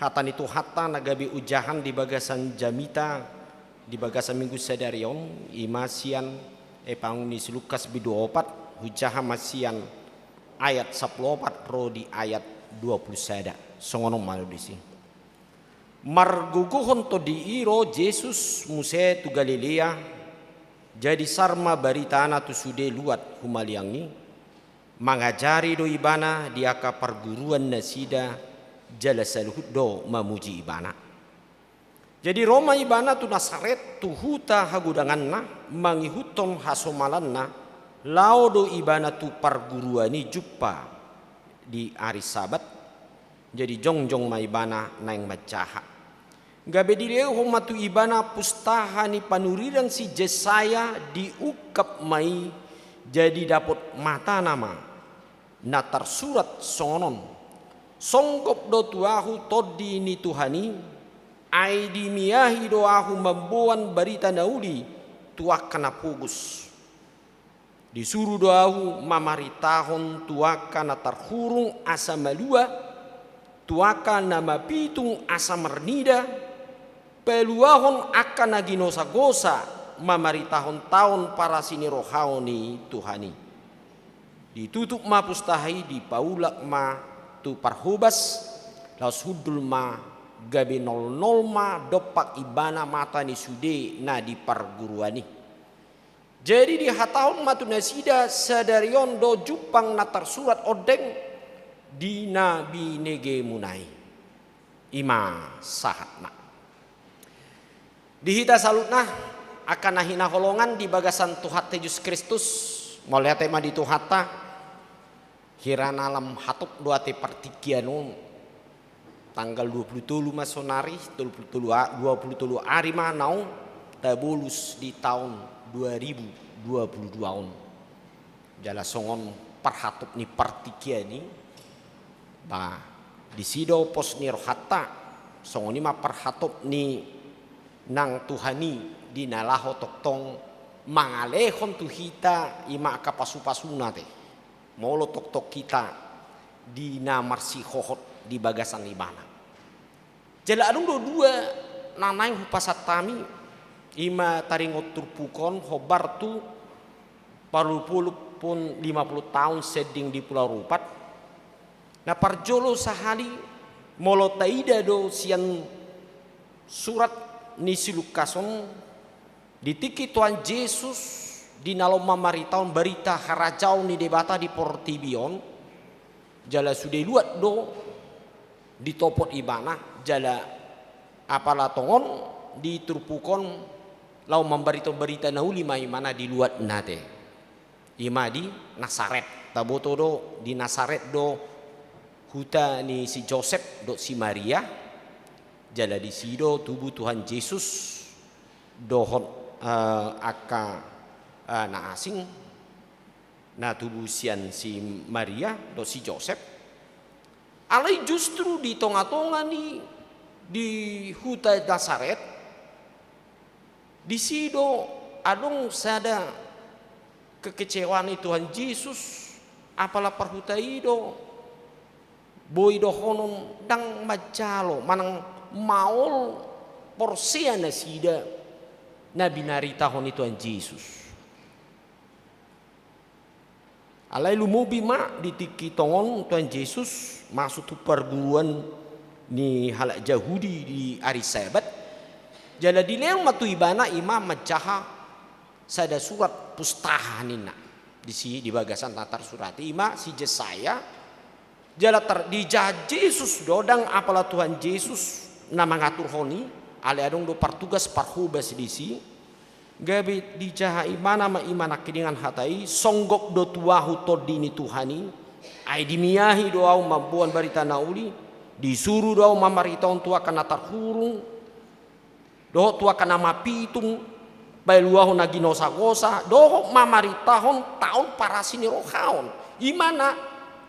hata ni Tuhanta na gabe ojahan di bagasan jamita di bagasan Minggu sadari on, i ma sian Evangelium ni si Lukas bindu opat, hujaha ma sian ayat sampulu opat ro di ayat dua puluh sada. Songon on ma disi. Margogohon tondi i ro Jesus muse tu Galilea, jadi sar ma baritana tu sude luat humaliang i, mangajari do Ibana di angka parguruan nasida, jala saluhut do mamuji Ibana. Jadi ro ma Ibana tu Nasaret, tu huta hagodanganna, mangihuthon hasomalanna, laho do Ibana tu parguruan i jumpa di ari Sabat, jadi jongjong ma Ibana naeng manjaha. Gabe dilehon ma tu Ibana pustaha ni panurirang si Jesaya, diungkap ma i, jadi dapot matana ma na tarsurat songon on: Songgop do tu Ahu Tondi ni Tuhan i, ai dimiahi do Ahu mamboan barita na uli tu angka na pogos. Disuru do Ahu mamaritahon tu angka na tarhurung asa malua, tu angka na mapitung asa marnida, paluahon angka na ginosagosa, mamaritahon taon parasinirohaon ni Tuhan i. Ditutup ma pustaha i, dipaulak ma tu parhobas, laos hundul ma, gabe nolnol ma dompak Ibana mata ni sude na di parguruan i. Jadi dihatahon ma tu nasida: Sadari on do jumpang na tarsurat ondeng di na binegemuna i. I ma sahatna. Di hita saluhutna, angka na hinaholongan di bagasan Tuhanta Jesus Kristus, mauliate ma di Tuhanta. Hira na lam hatop do ate partingkian on. Tanggal dua puluh tolu ma sonari, tolu puluh tolu a-, dua puluh tolu ari ma naung tabolus di taon dua ribu dua puluh dua on. Jala songon parhatop ni partingkian i, ba, disi do pos ni rohanta, songon i ma parhatop ni Nang Tuhan i di na laho tongtong mangalehon tu hita i ma angka pasu-pasuna ate. Molo tongtong hita di na marsihohot di bagasan ibana. Jala adong do dua na naeng hupasahat hami, i ma taringot turpuk on hombar tu palu pulu pun lima pulu taon sending di Pulau Rupat. Na parjolo sahali, molo taida do sian surat ni si Lukas on, di tingki Tuhan Jesus di na laho mamaritahon barita harajaon ni Debata di portibi on, jala sude luat do ditopot ibana, jala apala tongon di turpuk on laho mambaritahon barita na uli ma ibana di luatna ate. I ma di Nasaret. Taboto do di Nasaret do huta ni si Josep dohot si Maria, jala disi do tubu Tuhan Jesus dohot, eh, angka, eh, na asing na tubu sian si Maria dohot si Josep. Alai justru di tonga-tonga ni, di huta Nasaret, disi do adong sada kekecewaan ni Tuhan Jesus, apala parhuta i do boi dohonon ndang manjalo manang maol porsea nasida na binaritahon ni Tuhan Jesus. Alai lumobi ma di tingki tongon Tuhan Jesus masuk tu parguruan ni halak Jahudi di ari Sabat, jala dilehon ma tu ibana i ma manjaha sada surat pustaha ninna. Disi di bagasan na tarsurat i ma si Jesaya, jala tar-, dijaha Jesus do, ndang apala Tuhan Jesus na mangaturhon i, alai adong do partugas parhobas disi. Gabe dijaha ibana ma i ma nangkiningan hata i, songgop do tu ahu tondi ni Tuhan i, ai dimiahi do ahu mamboan barita na uli, disuru do ahu mamaritahon tu angka na tarhurung, dohot tu angka na mapitung, paluahon na ginosa-gosa, dohot mamaritahon taon parasi ni roha on. I ma na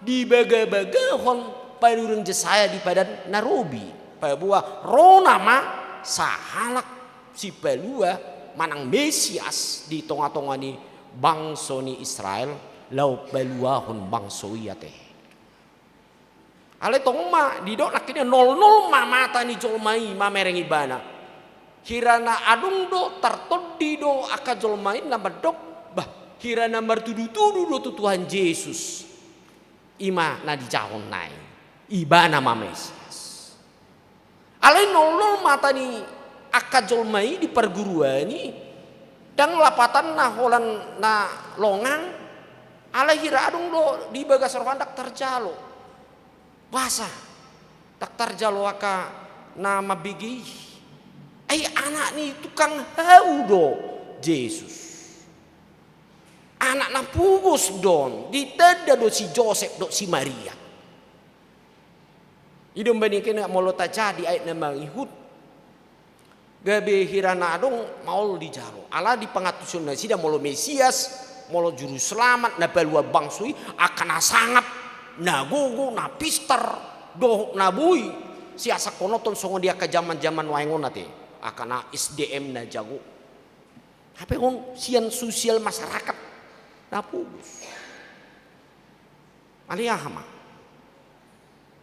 dibagabagahon panurirang Jesaya di Padan na Robi. Paboa ro nama sahalak sipalua manang Mesias di tonga-tonga ni bangso ni Israel, laho paluahon bangso i ate. Alai tong ma didok nangkiningan nolnol ma mata ni jolma i mamereng ibana. Hira na adong do tartondi do angka jolma i na mandok, bah, hira na martudu-tudu do tu Tuhan Jesus. I ma na dijahahonna i, ibana ma Mesias. Alai nolnol mata ni angka jolma i di parguruan i, ndang lapatanna holan na longang, alai hira adong do di bagas rohana ndang tarjalo. Boasa ndang tarjalo angka na mambege i? Ai anak ni tukang hau do Jesus. Anak na pogos do on, ditanda do si Josep dohot si Maria. I do umbahen i, angka na molo tajaha di ayat na mangihut, gabe hira na adong maol dijalo. Ala di pangantusion nasida molo Mesias, molo Juruselamat na paluahon bangso i, angka na sangap, na gogo, na pistar, dohot na boi siasakhonothon songon di angka jaman-jaman nuaeng on ate. Angka na S D M na jago. Hape on sian sosial masyarakat na pogos. Alai aha ma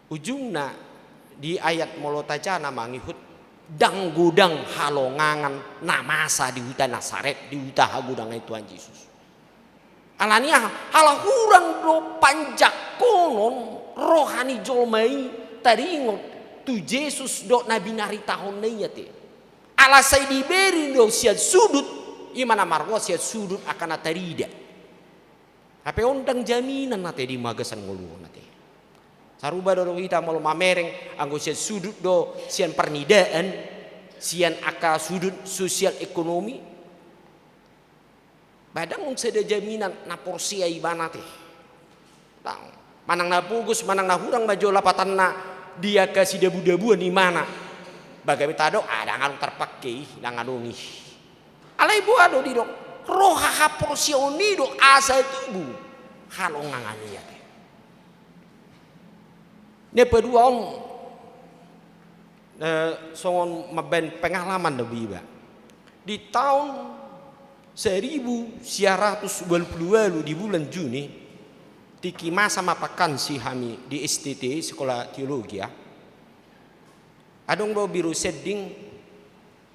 ujungna di ayat molo tajaha na mangihut? Ndang godang halongangan na masa di huta Nasaret, di huta hagodangan ni Tuhan Jesus. Ala ni aha? Ala hurang do panjangkonon roha ni jolma i taringot tu Jesus dohot na binaritahonna i ate. Ala sai dibere do sian sudut, i ma na marroha sian sudut angka na tarida. Hape on ndang jaminan ate di bagasan ngolu on ate. Sarupa do, do hita molo mamereng, anggo sian sudut do, sian parnidaan, sian angka sudut sosial ekonomi, ba ndang on sada jaminan na porsea ibana ate. Ndang. Manang na pogos, manang na hurang ma jo lapatanna di angka sidabu-dabuan ibana, ba gabe tadok, ah, ndang adong tarpangke i, ndang adong i. Alai boha do didok? Roha haporseaon i do asa tubu halongangan i ate. Na paduahon, Eh, songon mambaen pengalaman do iba. Di taon seribu sia ratus ualu pulu ualu di bulan Juni, tingki masa ma vakansi hami di S T T, Sekolah Teologia. Adong do biru sending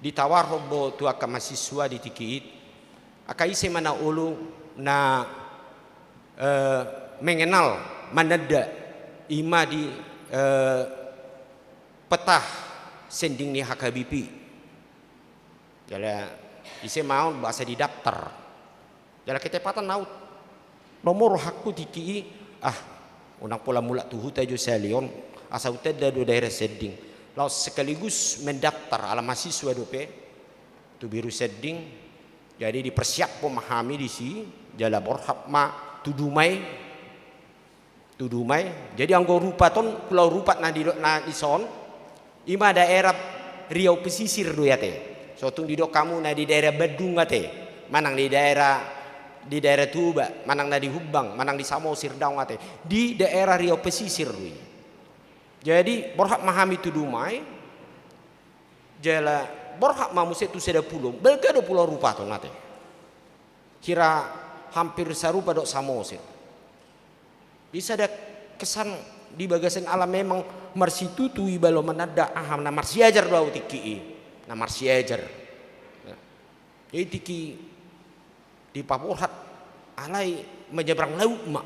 ditawarhon do tu angka mahasiswa di tingki i. Angka ise ma na olo na, eh, mengenal, mananda, i ma di, eh, peta sending ni H K B P. Jala ise ma on, boasa didaftar. Jala ketepatan ahu, lomo rohangku tingki i, ah, unang pola mulak tu huta jo sahali on, asa hutanda do daerah sending. Laos sekaligus mendaftar ala mahasiswa dope tu biru sending. Jadi dipersiaphon ma hami disi, jala borhat ma tu Dumai. Tu Dumai. Jadi anggo Rupat on, Pulau Rupat na di, na dison, i ma daerah Riau Pesisir do i ate. So tung didok hamu na di daerah Bandung ate, manang di daerah, di daerah Toba, manang na di Humbang, manang di Samosir, daong ate. Di daerah Riau Pesisir do i. Jadi borhat ma hami tu Dumai, jala borhat ma muse tu sada pulo, balga do Pulau Rupat on ate. Hira hampir sarupa dohot Samosir. Di sada kesan di bagasan ala memang marsitutu iba laho mananda aha, na marsiajar do ahu tingki i, na marsiajar. Jadi tingki dipaborhat, alai menyeberang laut ma.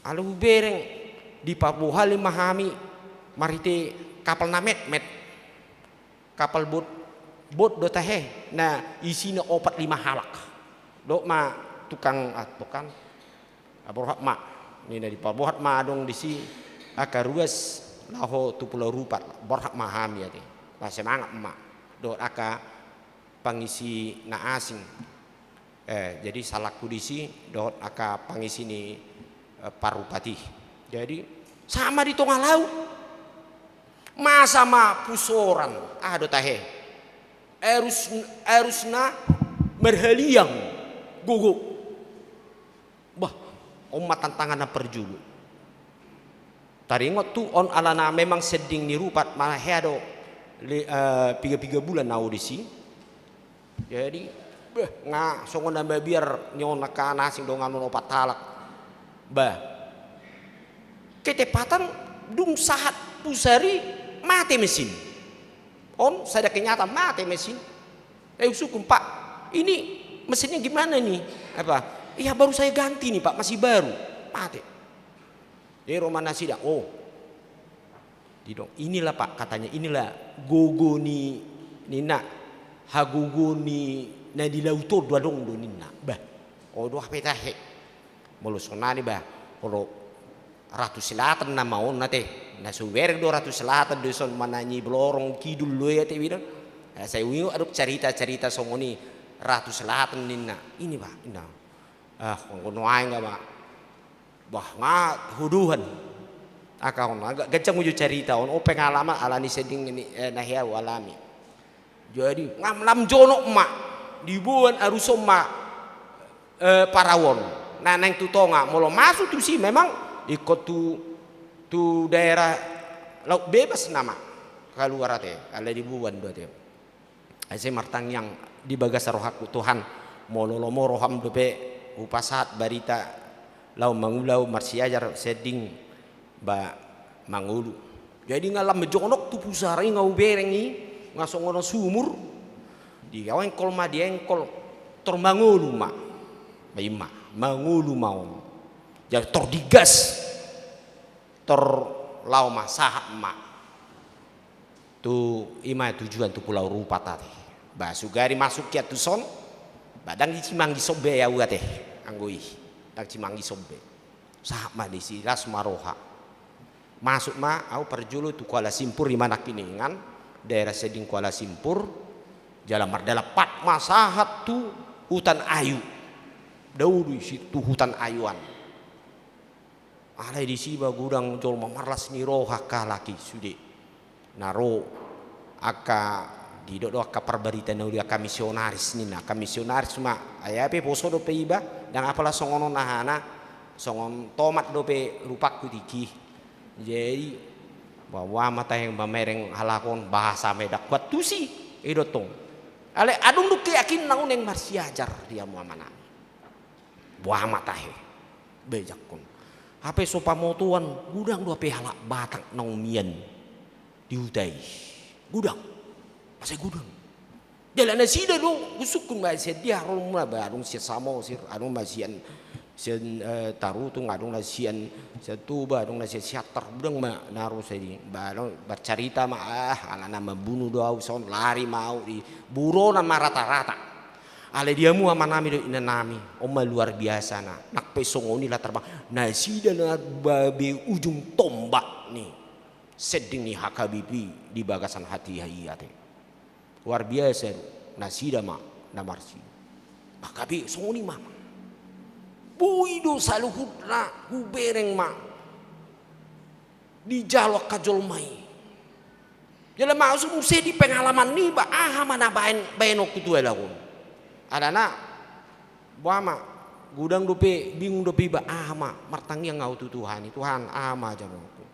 Alai hubereng, dipabohali ma hami marhite kapal na metmet. Kapal bot, bot do tahe, na isina opat lima halak. Dohot ma tukang, ah, tukang, ah, borhat ma, ninna, dipaborhat ma adong disi angka ruas laho tu Pulau Rupat, borhat ma hami ate. Nah, semangat ma dohot angka pangisi na asing. Eh, jadi salangku disi dohot angka pangisi ni, eh, parrupat i. Jadi sahat ma di tonga laut. Masa ma pusoran, aha do tahe. Arus, arusna marhaliang, gogo. Bah, on ma tantangan na parjolo. Taringot tu on alana memang sending ni Rupat, manang hea do, li-, eh, piga-piga bulan ahu disi. Jadi, beh, nga songon na mabiar ni on angka na asing donganon opat halak. Bah. Ketepatan dung sahat pusar i mate mesin. On sada kenyataan, mate mesin. Eh, husungkun, "Pak, ini mesinnya gimana nih?" Apa? "Iya, baru saya ganti nih, Pak, masih baru." Mate. Jadi ro ma nasida, oh. Didok, "Inilah, Pak," katanya, "inilah gogo ni, ninna, hagogo ni na di laut on do adong do," ninna. Bah, oh, do hape tahe. Molo sonari, bah, molo Ratu Selatan nama on ate. Na so hubereng do Ratu Selatan do ison, manang i Blorong Kidul do i ate, bidang. Eh, sai huingot adong carita-carita songon i, Ratu Selatan ninna. Ini, bah, ninna. Ah, anggo nuaeng nga, bah. Bah, nga hodohan. Angka on, agak ganjang uju carita on, oh, pengalaman alani sending ni, eh, na hea hualami. Jadi, ngam lam jonok ma, diboan arus on ma, eh, parau on. Na naeng tu tonga, molo masuk tusi memang ingkon tu, tu daerah laut bebas nama. Kaluar ate, ala diboan do ate. Asa martangiang di bagasan rohangku, Tuhan, molo lomo roham dope hupasahat barita laho mangula ahu marsiajar sending, ba, mangolu. Jadi nga lam jonok tu pusar i nga hubereng i, nga songon na sumur. Diengkol ma, diengkol, tor mangolu ma. Ba, i ma, mangolu ma on. Jadi tor digas. Tor laho ma, sahat ma. Tu i ma tujuan, tu Pulau Rupat ate. Ba, sugari masuk hian tuson, ba, ndang disi mangisop be ahu ate. Anggo i, ndang disi mangisop be. Sahat ma disi, las ma roha. Masuk ma ahu parjolo tu Kuala Simpur, i ma nangkiningan, daerah sending Kuala Simpur, jala mardalan pat ma sahat tu Hutan Ayu. Dao do i si tu Hutan Ayu an. Alai disi ba godang jolma marlas ni roha halak i sude. Na ro angka, didok do angka parbarita na uli, angka misionaris ninna, angka misionaris ma, ai hape poso dope iba, ndang apala songon on ahana, songon tomat dope rupangku tingki. Jadi, Boha ma tahe mamereng halak on, bahasa Medan kuat tusi, i do tong. Alai adong do keyakinan na unang marsiajar di hamu amanami. Boha ma tahe, bejakkon. Hape so pamotoan, godang do hape halak Batak naung mian di huta i. Godang. Masa godang. Jala nasida do, husungkun ma sian dia ro muna ba, adong sian Samosir, adong ma sian, sian, eh, Tarutung, adong na sian, sian Toba, adong na sian Siantar, godang ma na ro sian i, ba, adong, marcarita ma, ah, alana mambunu do au son, lari ma au di buronan ma rata-rata. Alai di hamu amanami dohot inanami, on ma luar biasana, nang pe songon i latar belakang, nasida na gabe ujung tombak ni sending ni H K B P di bagasan hatiha i ate. Luar biasa do, nasida ma na marsi. Maka be songon i ma. Boi do saluhutna hubereng ma dijalo angka jolma i. Jala maksud muse di pengalaman niba, aha ma na baen, baenonku tu halak on. Alana, boha ma, godang dope, bingung dope iba, aha ma, martangiang au tu Tuhan i, Tuhan, aha ma jaloonku.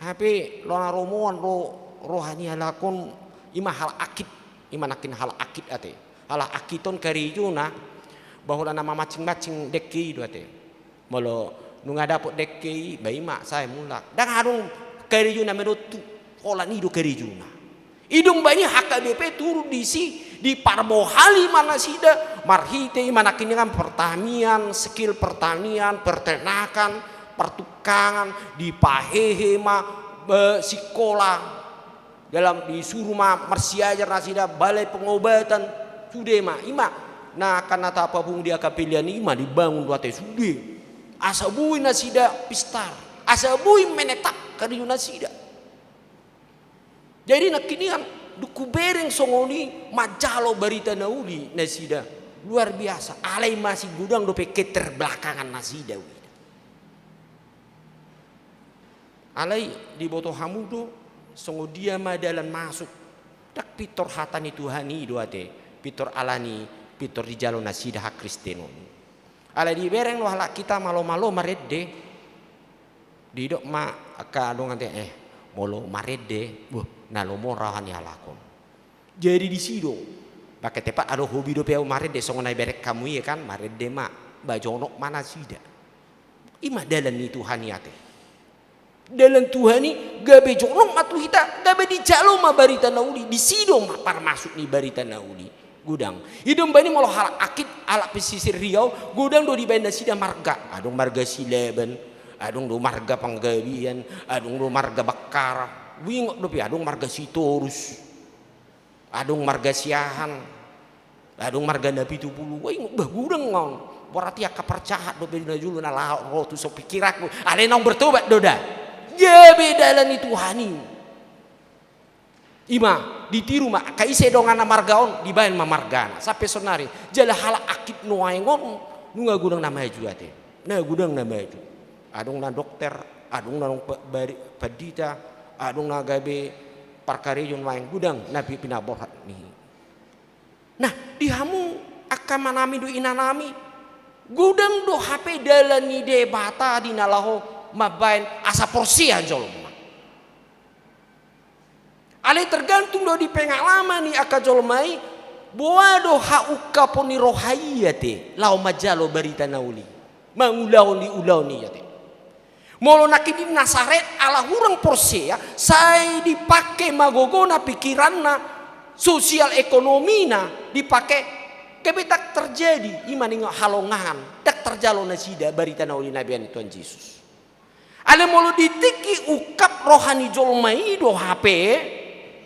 Hape, loas na romoan ro, roha ni halak on, i ma halak akit, i ma nangkin halak akit ate. Halak akit on karejona, ba holan na mamancing-mancing dengke i do ate. Molo nunga dapot dengke i, ba i ma sae mulak. Ndang adong karejona manontu, holan i do karejona. I do umbahen i H K B P turun disi, diparbohali ma nasida, marhite i ma nangkiningan pertanian, skill pertanian, peternakan, partukangan, dipahehe ma, eh, sikola. Dalam disuru ma marsiajar nasida balai pengobatan, sude ma, i ma, na angka na tapapungu di angka pelean i ma dibangun do ate sude. Asa boi nasida pistar, asa boi menetap karejo nasida. Jadi nangkiningan dung hubereng songon i manjalo barita na uli nasida. Luar biasa, alai masih godang dope keterbelakangan nasida. Alai diboto hamu do, songon dia ma dalan masuk. Ndang pintor hata ni Tuhan i do ate, pintor alani, pintor dijalo nasida hakristenon. Alai dibereng do halak hita malo-malo marende. Didok ma angka dongan te, eh, molo marende, boh, na lomo roha ni halak on. Jadi disi do, bangke tepat adong hobi dope au marende, songon na ibereng hamu i kan, marende ma, ba jonok ma nasida. I ma dalan ni Tuhan i ate. Dalan Tuhan i gabe jonok ma tu hita, gabe dijalo ma barita na uli, disi do ma parmasuk ni barita na uli. Godang. I do umbahen i molo halak akit, halak pesisir Riau, godang do dibaen nasida marga. Adong marga Silaban, adong do marga Panggabean, adong do marga Bakkara. Huingot dope, adong marga Sitorus. Adong marga Siahaan, adong marga Napitupulu, wah, ingot, bah, godang on. Berarti angka parjahat dope na jolo na laho ro tu son pikiranku. Alai naung bertobat do da. Gabe dalan ni Tuhan i. I ma, ditiru ma, angka ise donganna marga on, dibaen ma margana. Sampe saonari, jala halak akit nuaeng on, nunga godang na maju ate. Na godang na maju. Adong na dokter, adong na pe-, bari-, pandita, adong na gabe parkarejo nuaeng, godang na pi-, pinaborhat ni. Nah, di hamu angka amanami dohot inanami, godang do hape dalan ni Debata di na laho mambaen asa porsea jolma. Alai tergantung do di pengalaman ni angka jolma i, boha do haungkapon ni roha i ate, laho manjalo barita na uli, mangulahon di ulaon i ate. Molo nangkin di Nasaret ala hurang porsea, sai dipake ma gogona, pikiranna, sosial ekonomina dipake, gabe ndang terjadi, i ma ninna halongangan, ndang terjalo nasida barita na uli na nibaen Tuhan Jesus. Alai molo di tingki ungkap roha ni jolma i do hape,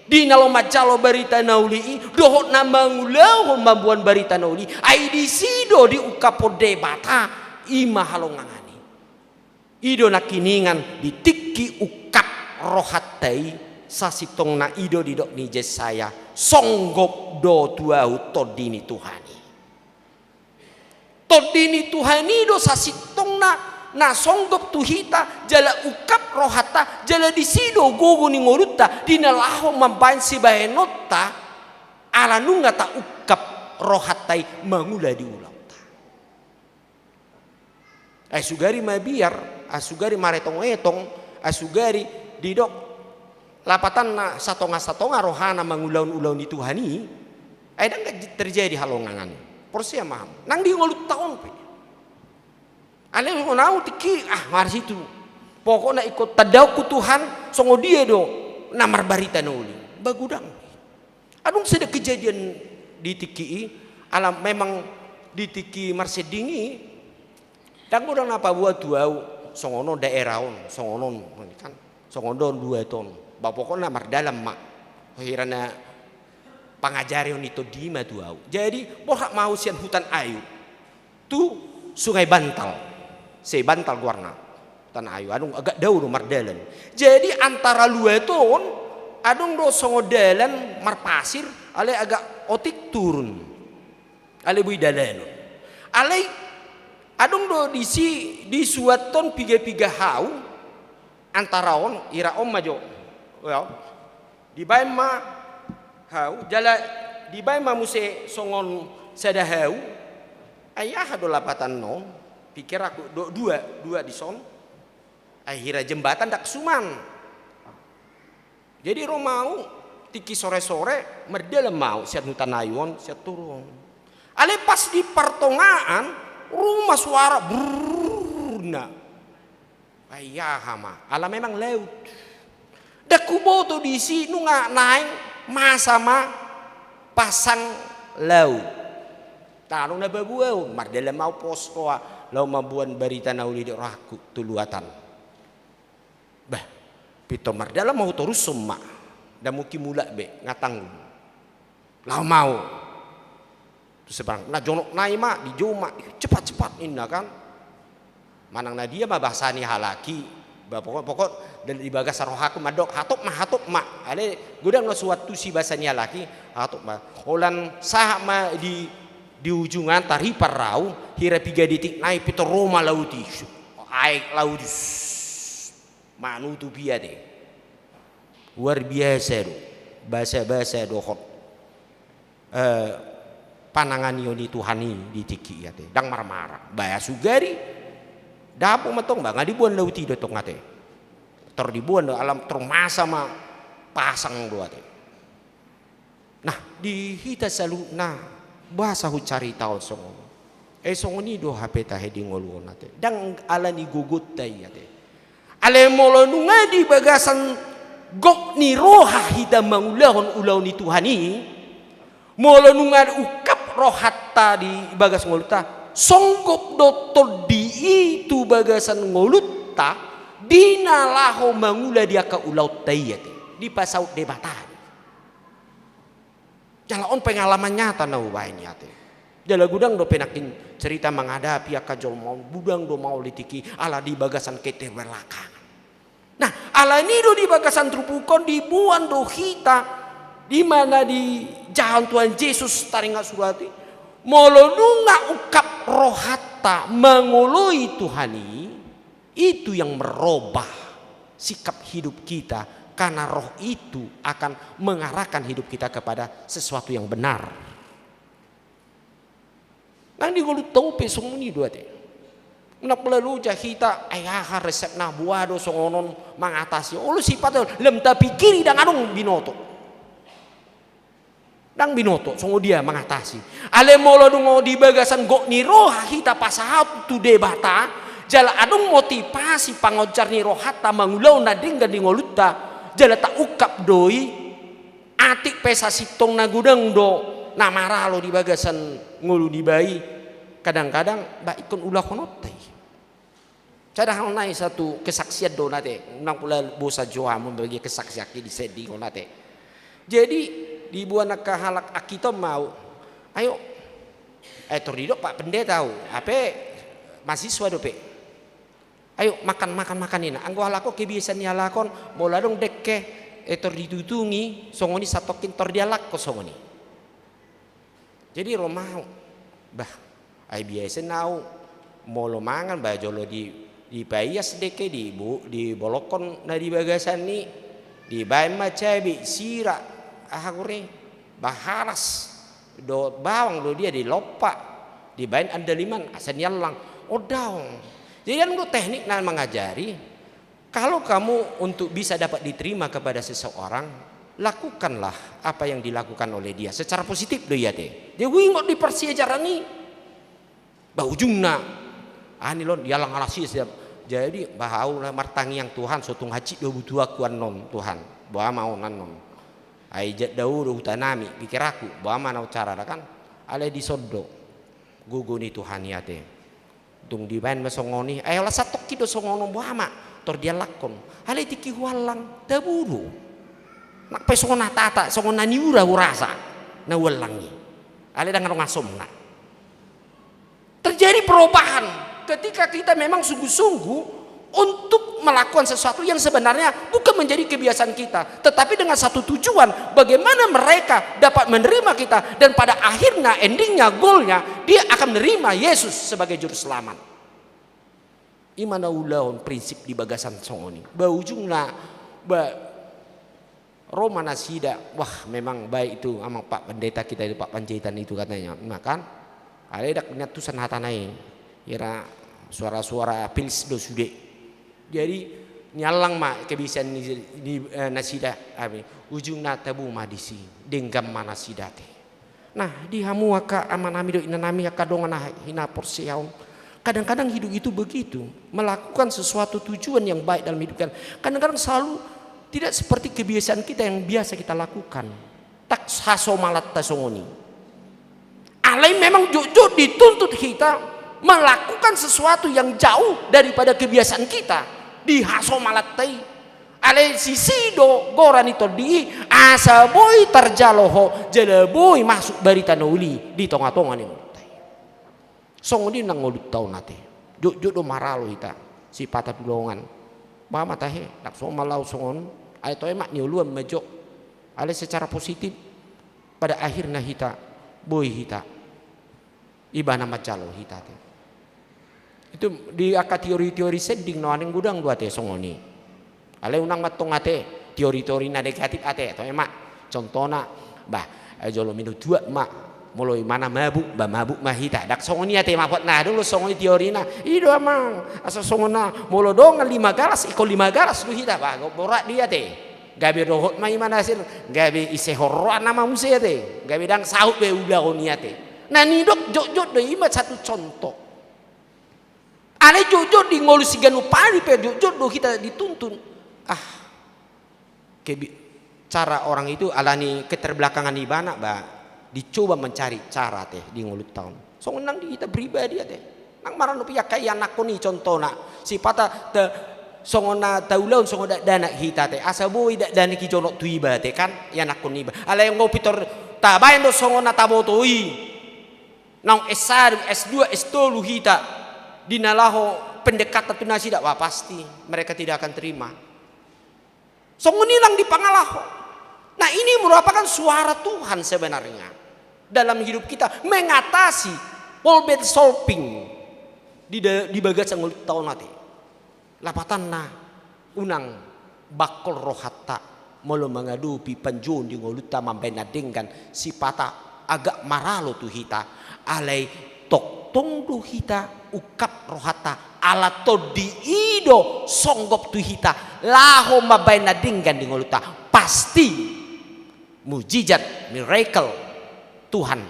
di na laho manjalo barita na uli i, dohot na mangulahon mamboan barita na uli, ai disi do diungkaphon Debata, i ma halongangan i. I do nangkiningan di tingki ungkap rohanta i, sasintongna i do didok ni Jesaya, songgop do tu ahu tondi ni Tuhan i. Tondi ni Tuhan i do sasintongna na songgop tu hita, jala ungkap rohanta, jala disi do gogo ni ngolunta, di na laho mambaen sibaenonta, ala nunga taungkap rohanta i mangula di ulaonta. Ai sugari mabiar, ai sugari maretong-etong, ai sugari didok, lapatanna satonga-satonga rohana mangulahon ulaon ni Tuhan i, ai ndang terjadi halongangan i. Porsea ma hamu. Nang di ngolunta on pe. Alai songon au tingki, ah, marsitu. Pokokna ingkon tandaonku Tuhan, songon dia do na marbarita na uli. Ba godang. Adong sada kejadian di tingki i, ala memang di tingki marsending i, ndang godang na paboa tu au, songon on daerah on, songon on, kan? Songon on luat on. Ba pokokna mardalan ma. Hira na pangajarion ni tondi i ma tu au. Jadi, borhat ma au sian Hutan Ayu tu Sungai Bantal. Sei Bantal goarna. Hutan Ayu, adong agak dao do mardalan. Jadi antara luat on, adong do songon dalan marpasir, alai agak otik turun. Alai boi dalanon. Alai adong do disi disuathon piga-piga hau, antara on, hira on ma jo. Yo. Dibaen ma hau, jala dibaen ma muse songon sada hau, ai aha do lapatan on, pikir au do dua, dua dison, ai hira jembatan ndang suman. Jadi ro ma au, tingki sore-sore, mardalan ma au, sian Hutan Ayu on, sian toru on. Alai pas di partongaan, ro ma suara brrrr na. Ai aha ma, ala memang laut. Ndang huboto disi nunga naeng masa ma pasang laut. Tano na paboa au, mardalan ma au pos roha, laho mamboan barita na uli di rohangku tu luatan. Bah, pintor mardalan ma au torushon ma. Ndang mungkin mulak be, nga tanggung. Laho ma au tu seberang. Na jonok nai ma, dijou ma, cepat-cepat ninna kan. Manang na dia ma bahasa ni halak i. Ba pokok, pokok di bagasan rohangku mandok hatop ma, hatop ma. Alai godang na so huantusi bahasa ni halak i, hatop ma. Holan sahat ma di, di ujungan, taripar au, hira piga detik nai pintor ro ma laut i. Aek laut i. Manutup i ate. Luar biasa do. Basa-basa dohot, eh, pananganion ni Tuhan i di tingki i ate. Ndang marmara. Ba sugari dapot ma tong, ba nga diboan laut i do tong ate. Tor diboan do, ala tor masa ma pasang do ate. Nah, di hita saluhutna, boasa hucaritahon songon on? Eh, songon i do hape tahe di ngolu on ate. Ndang ala ni gogonta i ate. Alai molo nunga di bagasan gok ni roha hita mangulahon ulaon ni Tuhan i, molo nunga ungkap rohanta di bagas ngolunta, songgop do tondi i tu bagasan ngolunta, di na laho mangula di angka ulaonta i ate. Dipasaut Debata. Jala on pengalaman nyata na hubaen i ate. Jala godang dope nangkin cerita menghadapi angka jolma on, godang do maol di tingki ala di bagasan keterbelakangan. Nah, ala ni do di bagasan turpuk on diboan do hita, di mana dijahahon Tuhan Jesus taringot surat i, molo nunga ungkap rohanta mangoloi Tuhan i, itu yang merubah sikap hidup kita, karena roh itu akan mengarahkan hidup kita kepada sesuatu yang benar. Nang di ngolunta on pe songon i do ate. Nang pola loja hita, ai aha resepna, boha do songon on mangatasi. Olo sipata, lam tapikiri ndang adong binoto. Ndang binoto songon dia mangatasi. Alai molo dung di bagasan gok ni roha hita pasahat tu Debata, jala adong motivasi pangonjar ni rohanta mangulahon na denggan di ngolunta, jala taungkap do i, atik pe sasintongna godang do na maralo di bagasan ngolu niba i, kadang-kadang ba ingkon ulahononta i. Sada hal nai satu kesaksian do on ate, nang pola bosan jo hamu mambagi kesaksian i di sending on ate. Jadi, diboan angka halak angka i ma au, ayo, eh, tor didok Pak Pendeta au, hape mahasiswa dope. Ayo, makan, makan, makan ninna. Anggo halak on kebiasaan ni halak on, molo adong dengke, eh, tor ditutungi, songon i satongkin tor dialakkon songon i. Jadi ro ma au. Bah, ai biasa na au molo mangan ba jolo di, dipaias dengke, di bo-, dibolongkon na di bagasan i, dibaen ma cabe, sira, aha goreng, bahalas, dohot bawang do dia dilompa, dibaen andaliman, asa niallang. Oda on. Jadi adong do teknik na mangajari, Kalau kamu untuk bisa dapat diterima kepada seseorang, lakukanlah apa yang dilakukan oleh dia secara positif do i ate. Dia huingot di parsiajaran i. Ba ujungna, ani lon dialang alas i siap. Jadi bah au lah martangiang, Tuhan, so tung hansit do butuhakku annon, Tuhan. Boha ma on annon. Ai jat dao do hutanami pikir aku, boha ma na cara da kan. Alai dison do gogo ni Tuhan i ate. Tung dibaen ma songon i, ai ola satongkin do songon on, boha ma tor diallangkon. Alai tingki huallang, tabo do. Nang pe songon na tata, songon na niura hurasa na huallang i. Alai ndang adong asomna. Terjadi perubahan ketika kita memang sungguh-sungguh untuk melakukan sesuatu yang sebenarnya bukan menjadi kebiasaan kita, tetapi dengan satu tujuan, bagaimana mereka dapat menerima kita, dan pada akhirnya, endingnya, goalnya, dia akan menerima Yesus sebagai Juru Selamat. I ma na ulaon prinsip di bagasan songon i. Ba ujungna, ba ro ma nasida, wah, memang baik itu amang Pak Pendeta kita itu, Pak Panjaitan itu, katanya. Nah kan, alai dak niantusan hatana i, ira suara-suara pils do sude. Jadi niallang ma kebiasaan ni, ni, eh, nasida, ami, ujungna tabo ma disi, denggan ma nasida ate. Nah, di hamu angka amanami dohot inanami, angka dongan na hinaporseaon, kadang-kadang hidup itu begitu, melakukan sesuatu tujuan yang baik dalam hidup kita, kadang-kadang selalu tidak seperti kebiasaan kita yang biasa kita lakukan. Tak hasomalatta songon i. Alai memang jotjot dituntut hita melakukan sesuatu yang jauh daripada kebiasaan kita di hasomalatta i. Alai sisi do goar ni tondi i, asa boi tarjalo ho jala boi masuk barita na uli di tonga-tonga ni ngolunta i. Songon i nang ngolunta on ate. Jotjot do maralo hita sipata tu dongan. Boha ma tahe, ndang somal au songon, ai toe ma nioloan ma jo. Alai secara positif, pada akhirna hita, boi hita, ibana manjalo hita ate. Itu di angka teori-teori sending na naeng godang do ate songon i. Alai unang ma tong ate teori-teori na negatif ate, toe ma. Contohna, bah, eh, jolo minum tuak ma, molo ibana mabuk, bah, mabuk ma hita. Dak songon i ate, mapot na adong do songon i teorina. I do amang, asa songon na molo dongan lima galas, ingkon lima galas do hita, bah, borat do i ate. Gabe dohot ma i manasir, gabe ise horroan nama muse ate. Gabe ndang saut be ulaon i ate. Na nidok jotjot do i ma satu contoh. Alai jotjot di ngolu siganup ari pe jotjot do hita dituntun. Ah, kebi-, cara orang itu alani keterbelakangan ibana, ba, dicoba mencari cara ate di ngolunta on. Songon nang di hita pribadi ate. Nang marano pe angka ianakkon i contohna. Sipata te, songon na taulahon songon dakdanak hita ate. Asa boi dakdanak i jonok tu iba ate kan, ianakkon iba. Alai anggo pintor tabaen do songon na taboto i. Naung S satu, S dua, S tolu hita di na laho pendekatan tu nasida, wah, pasti mereka tidak akan terima. Songon i nang di pangalaho. Nah, ini merupakan suara Tuhan sebenarnya dalam hidup kita mengatasi problem solving di da-, di bagasan ngolunta on ate. Lapatanna, unang bangkol rohanta molo mangadopi panjouon di ngolunta mambaen na denggan, sipata agak maralo tu hita, alai tongtong do hita ungkap rohanta, ala tondi i do songgop tu hita laho mambaen na denggan di ngolunta. Pasti mujizat, miracle Tuhan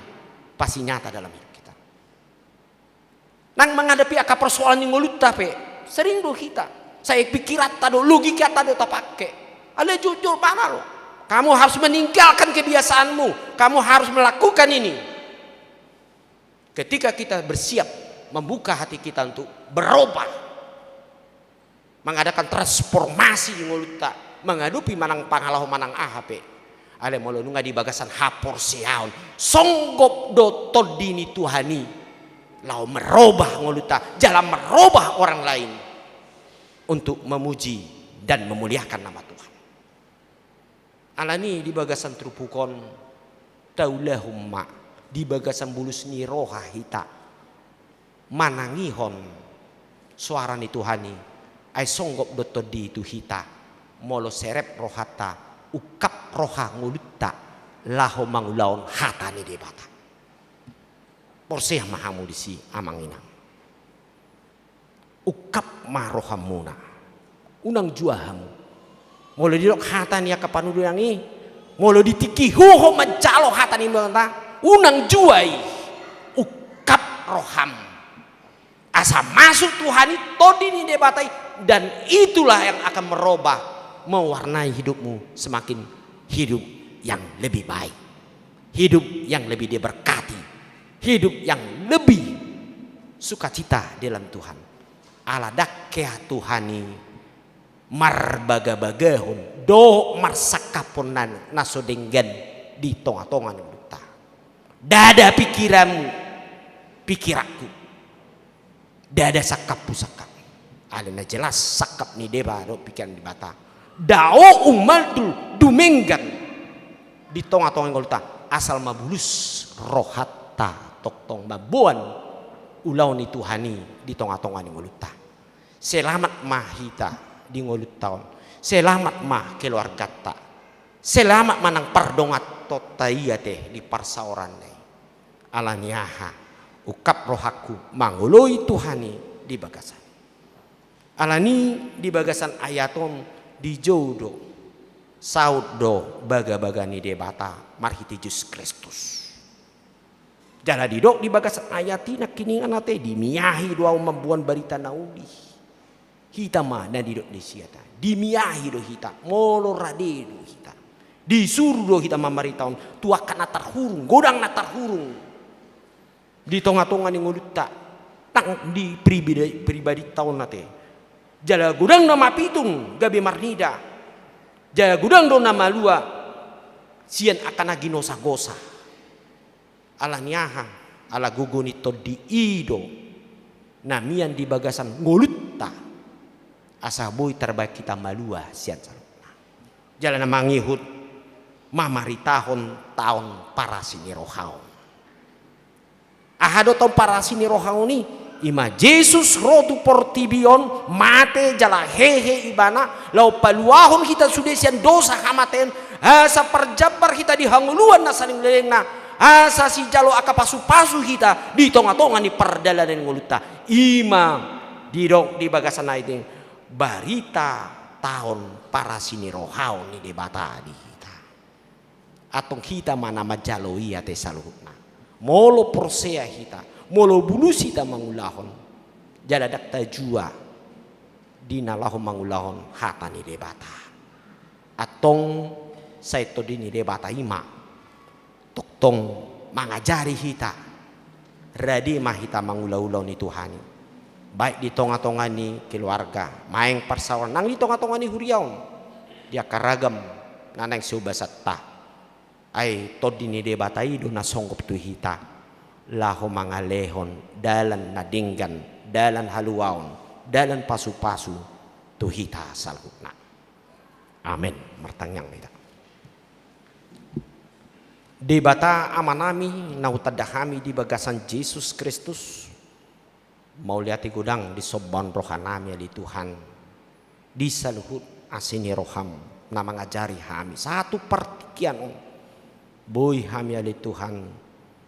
pasti nyata dalam hidup kita. Nang menghadapi angka persoalan di ngolunta pe, sering do hita, sai pikiranta do, logikata do tapake. Alai jotjot mana lo? Kamu harus meninggalkan kebiasaanmu, kamu harus melakukan ini. Ketika kita bersiap membuka hati kita untuk berubah, mengadakan transformasi di ngolunta, mangadopi manang pangalaho manang aha pe. Alai molo nunga di bagasan haporseaon, songgop do tondi ni Tuhan i laho merubah ngolunta, jala merubah orang lain untuk memuji dan memuliakan nama Tuhan. Alani di bagasan turpuk on, taulahon ma di bagasan bulus ni roha hita manangihon soara ni Tuhan i, ai songgop do tondi i tu hita molo serep rohanta, ungkap roha ngolunta laho mangulahon hata ni Debata. Porsea ma hamu disi, amang inang. Ungkap ma rohamuna. Unang jua hamu. Molo didok hata ni angka panudunang i, molo di tingki ho manjalo hata ni Debata, unang jua i. Ungkap roham. Asa masuk Tuhan i, Tondi ni Debata i, dan itulah yang akan merubah, mewarnai hidupmu semakin hidup yang lebih baik, hidup yang lebih diberkati, hidup yang lebih sukacita dalam Tuhan. Ala ndang hea Tuhan i marbagabagahon dohot marsangkaphon na, na so denggan di tongatonga ni ngolunta. Ndada pikiranmu, pikiranku. Ndada sangkaphu, sangkapmu. Alai na jelas sangkap ni Debata dohot pikiran ni Debata, dao umandul dumenggan di tongatonga ni ngolunta, asal ma bulus rohanta tongtong mamboan ulaon ni Tuhan i di tongatonga ni ngolunta. Selamat ma hita di ngolunta on. Selamat ma keluarganta. Selamat ma nang pardonganhonta i ate di parsaoran i. Ala ni aha? Ungkap rohangku mangoloi Tuhan i di bagasan. Ala ni di bagasan ayat on dijou do, saut do bagabaga ni Debata marhite Jesus Kristus. Jala didok di bagasan ayat i nangkiningan ate, dimiahi do ahu mamboan barita na uli. Hita ma na didok disi ate. Dimiahi do hita, molo rade do hita. Disuru do hita mamaritahon tu angka na tarhurung, godang na tarhurung di tongatonga ni ngolunta, nang di pribadi, pribadinta on ate. Jala godang na mapitung gabe marnida. Jala godang do na malua sian angka na ginosagosa. Ala ni aha? Ala gogo ni Tondi i do na mian di bagasan ngolunta, asa boi tarbahen hita malua sian saluhutna. Jala na mangihut mamaritahon taon parasi ni roha on. Aha do taon parasi ni roha on i? Ima Jesus ro tu portibi on, mate jala hehe ibana, laho paluahon hita sude sian dosa hamatean, asa parjambar hita di hangoluan na saleleng ni lelengna, asa sijalo angka pasupasu hita di tongatonga ni pardalanan ni ngolunta. Ima didok di bagasan ayat i, barita taon parasi ni roha on ni Debata di hita. Antong hita ma na manjalo i ate saluhutna. Molo porsea hita, molo bulus hita mangulahon, jala ndang tajua di na laho mangulahon hata ni Debata. Antong sai Tondi ni Debata i ma tongtong mangajari hita. Rade ma hita mangula ulaon ni Tuhan i, baik di tongatonga ni keluarga, maeng parsaoran, nang di tongatonga ni huria on, di angka ragam na naeng siobasanta. Ai Tondi ni Debata i do na songgop tu hita laho mangalehon dalan na denggan, dalan haluaon, dalan pasupasu tu hita saluhutna. Amen. Martangiang ma hita. Debata Amanami na hutanda hami di bagasan Jesus Kristus, mauliate godang di sombaon rohanami ale Tuhan, di saluhut asi ni roham na mangajari hami sahat tu partingkian on. Boi hami ale Tuhan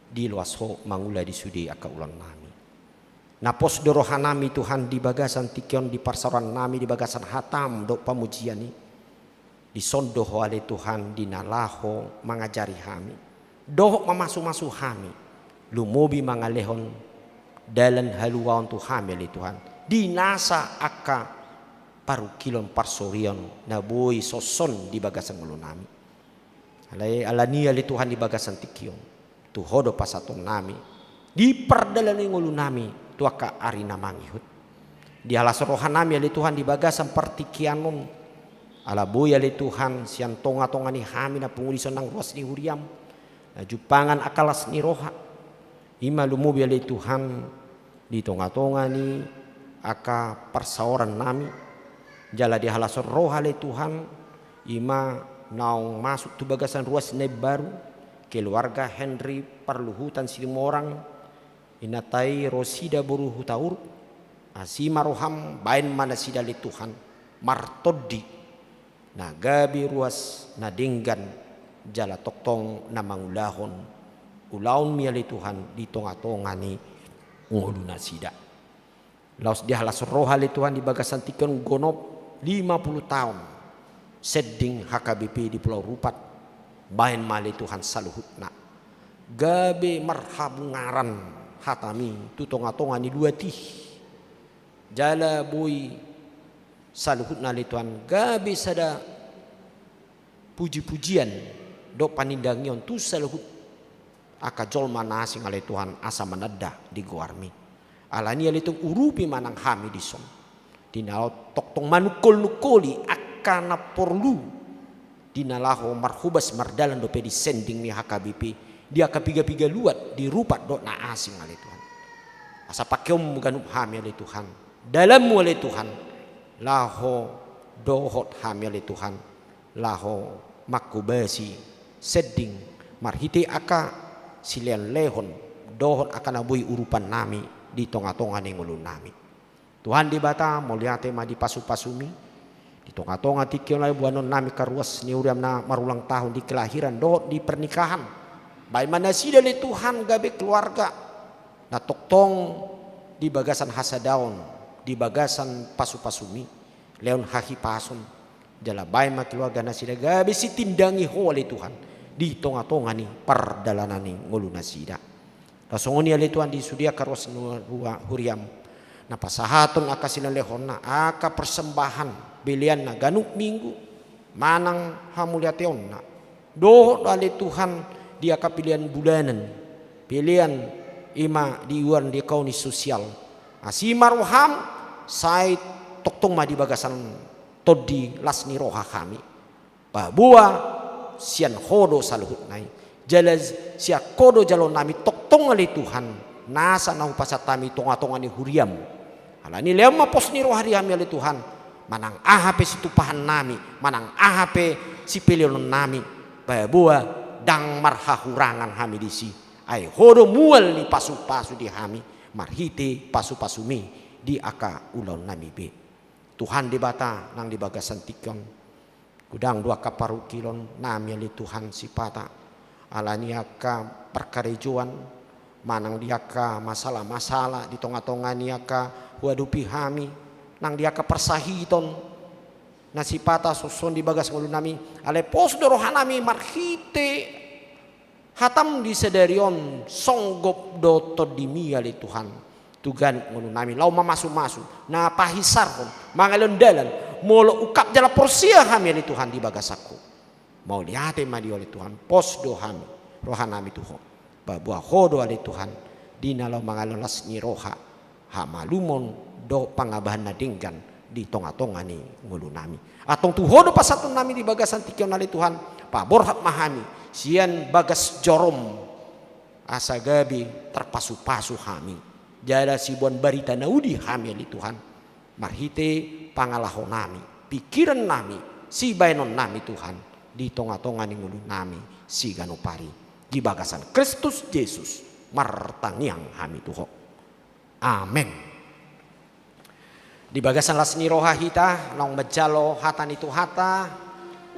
diloas Ho mangula di sude angka ulaonnami. Na pos do rohanami Tuhan di bagasan tingki on, di parsaorannami di bagasan hatam dohot pamujian i. Dison do Ho ale Tuhan di na laho mangajari hami dohot mamasumasu hami, lumobi mangalehon dalan haluaon tu hami ale Tuhan, di nasa angka parungkilon parsorion na boi songon i di bagasan ngolunami. Alai ala ni i ale Tuhan di bagasan tingki on, tu Ho do pasahatonnami di pardalanan ni ngolunami tu angka ari na mangihut. Dihalashon rohanami ale Tuhan di bagasan partingkian on, ala boi ale Tuhan sian tongatonga ni hami na pungu dison nang ruas ni huriam na jumpangan angka las ni roha. Ima lumobi ale Tuhan di tongatonga ni angka parsaorannami. Jala dihalashon roha ale Tuhan, ima naung masuk tu bagasan ruas na imbaru, keluarga Henry Parluhutan Situmorang, inanta i Rosida boru Hutauruk. Asi ma roham, baen ma nasida ale Tuhan martondi na gabe ruas na denggan, jala tongtong na mangulahon ulaonmi ale Tuhan di tongatonga ni ngolunasida. Laos dihalashon roha ale Tuhan di bagasan tingki on gonop Lima pulu taon sending H K B P di Pulau Rupat, baen ma ale Tuhan saluhutna. Gabe marhabungaran hataMi tu tonga-tonga ni luat i. Jala boi saluhutna ale Tuhan gabe sada puji-pujian dohot panindangion tu saluhut angka jolma na asing ale Tuhan, asa mananda di goarMi. Alani i ale Tuhan, urupi ma nang hami dison, di na tongtong manungkol-nungkoli angka na porlu, di na laho marhobas mardalan dope di sendingMi H K B P di angka piga-piga luat di Rupat dohot na asing ale Tuhan. Asa pangkeonMu ganup hami ale Tuhan, dalanMu ale Tuhan, laho dohot hami ale Tuhan, laho manghobasi sending marhite angka silehon-lehon dohot angka na boi urupannami di tonga-tonga ni ngolunami. Tuhan Debata, mauliate ma di pasu-pasuMi di tonga-tonga tingki on, ale boanonnami angka ruas ni huriaM na marulang tahun di kelahiran dohot di pernikahan. Baen ma nasida ale Tuhan gabe keluarga na tongtong di bagasan hasadaon, di bagasan pasu-pasuMi, lehon hahipason. Jala baen ma keluarga nasida gabe sitindangi Ho ale Tuhan di tonga-tonga ni pardalanan ni ngolu nasida. Laos songon i ale Tuhan di sude angka ruas ni huriaM na pasahathon angka silehon-lehonna, angka persembahan peleanna ganup minggu manang hamauliateonna, dohot ale Tuhan di angka pelean bulanan, pelean i ma di uar di kauni sosial. Asi ma rohaM, sai tongtong ma di bagasan tondi las ni roha hami. Paboa sian Ho do saluhutna i. Jala sian Ho do jaloonnami tongtong ale Tuhan, nasa na hupasahat hami tonga-tonga ni huriaM. Alani i lehon ma pos ni roha di hami ale Tuhan, manang aha pe situpahannami, manang aha pe sipeleonnami, paboa ndang marhahurangan hami disi. Ai Ho do mual ni pasu-pasu di hami marhite pasu-pasuMi di angka ulaonnami be. Tuhan Debata, nang di bagasan tingki on, godang do angka parungkilonnami ale Tuhan sipata, alani angka parkarejoan, manang di angka masalah-masalah di tonga-tonga ni angka huadopi hami, nang di angka parsahiton na sipata songon i di bagas ngolunami. Alai pos do rohanami marhite hataM di sadari on, songgop do tondiMi ale Tuhan tu ganup ngolunami, laho mamasu-masu, na pahinsarhon, mangalehon dalan, molo ungkap jala porsea hami ale Tuhan di bagasan Ho. Mauliate ma di Ho ale Tuhan, pos do hami rohanami tu Ho. Paboa Ho do ale Tuhan di na laho mangalehon las ni roha, hamalumon dohot pangabahan na denggan di tonga-tonga ni ngolunami. Antong tu Ho do pasahatonnami di bagasan tingki on ale Tuhan, paborhat ma hami sian bagas joroM, asa gabe tarpasu-pasu hami, jala siboan barita na uli hami ale Tuhan, marhite pangalahonami, pingkirannami, sibahenonnami Tuhan, di tonga-tonga ni ngolunami siganup ari. Di bagasan Kristus Jesus martangiang hami tu Ho. Amen. Di bagasan las ni roha hita naung manjalo hata ni Tuhanta,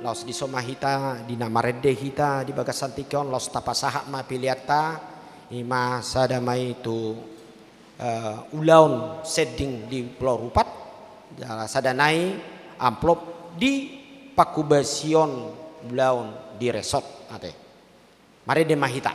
laos dison ma hita di na marende hita di bagasan tingki on, laos tapasahat ma peleanta, i ma sada ma i tu, eh, ulaon sending di Pulau Rupat, jala sada nai amplop di panghobasion ulaon di resort, ate. Marende ma hita.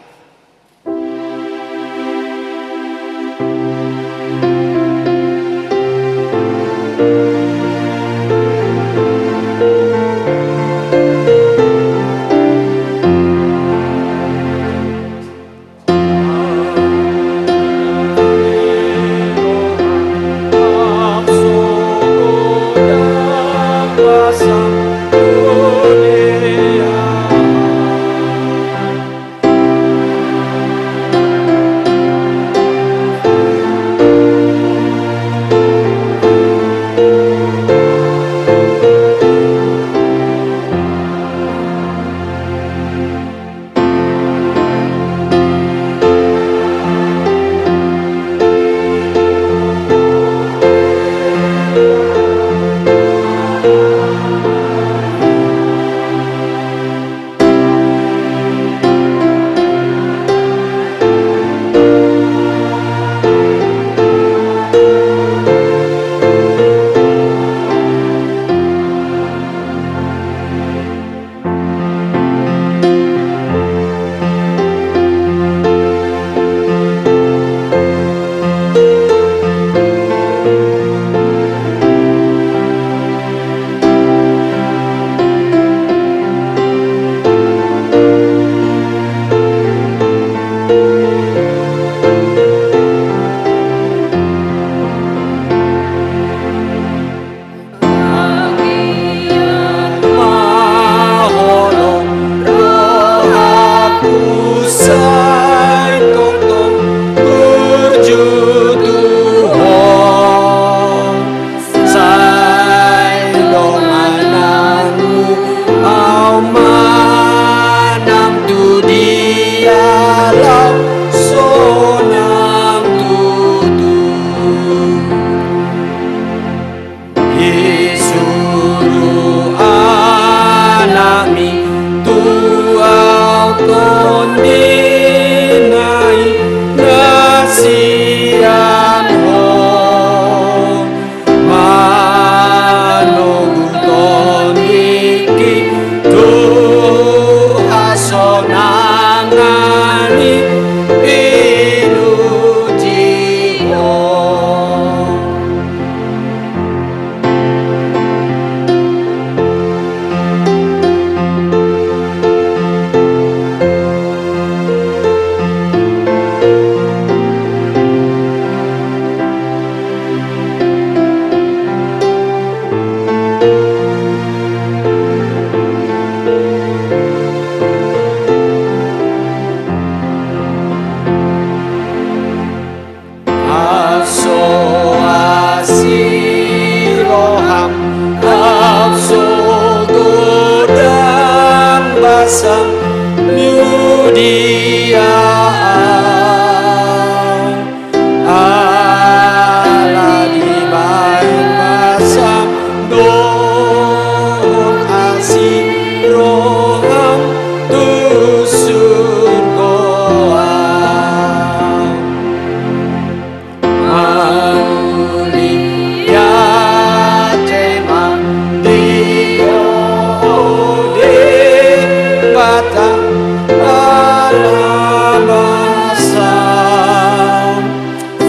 Ni nai na sian Ho, manogu tondingki tu hasonangan i, pinuji Ho. Asi roham, asi godang basam, niudiaan. Ala dibahen basam dohot asi roham tu surgo an. Mauliate ma di Ho Debata, ala basam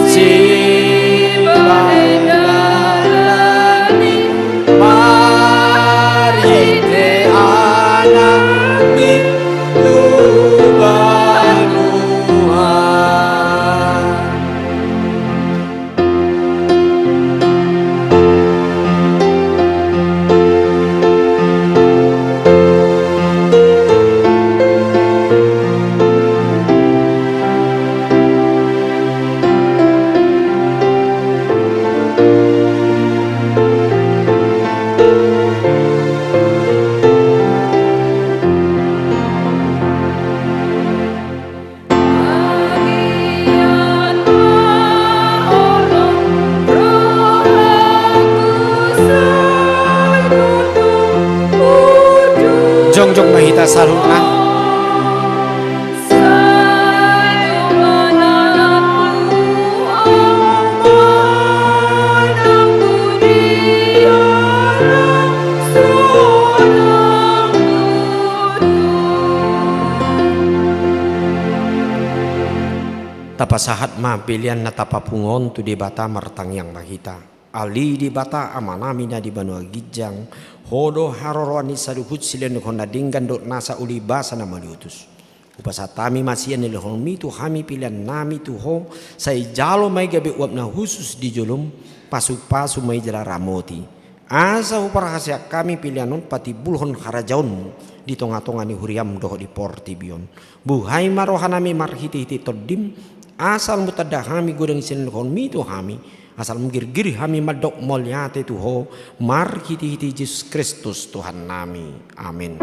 sibahen dalan i marhite Anakmi tu banua. Jongjong ma hita saluhutna. Tapasahat ma pelean na tapapungu on tu Debata. Martangiang ma hita. Ale Debata Amanami na di banua ginjang, Ho do haroroan ni saluhut silehonhon na denggan dohot nasa uli basa na mauliutus. Hupasahat hami ma sian nilehonmi tu hami peleannami tu Ho, sai jalo ma i gabe uap na hushus di jolom, pasupasu ma i jala ramoti. Asa huparhaseang hami pelean on patimbulhon harajaonmu di tongatonga ni huriam dohot di portibi on. Buhai ma rohanami marhitehite Tondim, asa lam tanda hami godang silehonhonmi tu hami, asa lam girgir hami mandok mauliate tu Ho, marhitehite Jesus Kristus Tuhannami. Amen.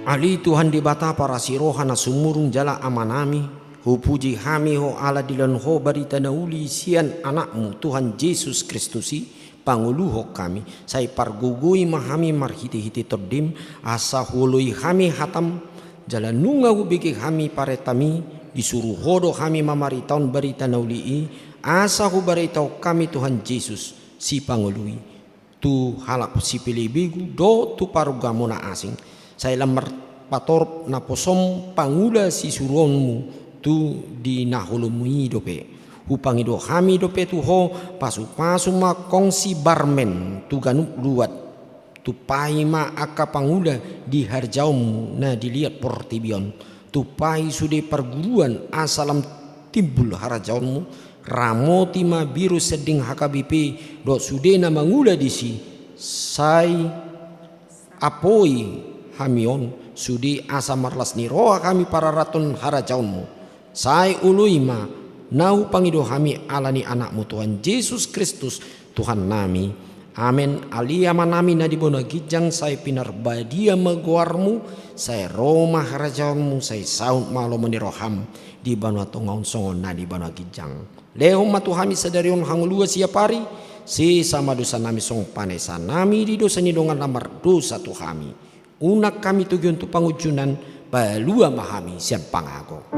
Ale Tuhan Debata parasi roha na sumurung jala Amanami, hupuji hami Ho ala dilehon Ho barita na uli sian Anakmu Tuhan Jesus Kristus i, pangoluhon hami, sai pargogoi ma hami marhitehite Tondim, asa huoloi hami hatam, jala nunga hubege hami parentami, disuru Ho do hami mamaritahon barita na uli i, asa hubaritahon hami Tuhan Jesus, Sipangolu i, tu halak sipelebegu dohot tu parugamo na asing, sai lam marpatorop naposom pangula sisuruonmu tu di na holommu i dope. Hupangido hami dope tu Ho, pasupasu ma hongsi barmen tu ganup luat, tumpahi ma angka pangula di harajaonmu na di liat portibi on, Tumpahi sude parguruan asa lam timbul harajaonmu. Ramoti ma biro sian denggan H K B P dohot sude na mangula disi, sai apoi hami on sude asa marlas ni roha hami pararathon harajaonmu. Sai oloi ma na hupangido hami ala ni Anakmu Tuhan Jesus Kristus Tuhannami. Amen. Ale Amanami na di banua ginjang, sai pinarbadia ma goarmu, sai ro ma harajaonmu, sai saut ma lomo ni roham di banua tonga on songon na di banua ginjang. Lehon ma tu hami sadari on hangoluan siapari, sesa ma dosanami songon panesanami di dosa ni dongan na mardosa tu hami. Unang hami togihon tu pangunjunan, palua ma hami sian pangago.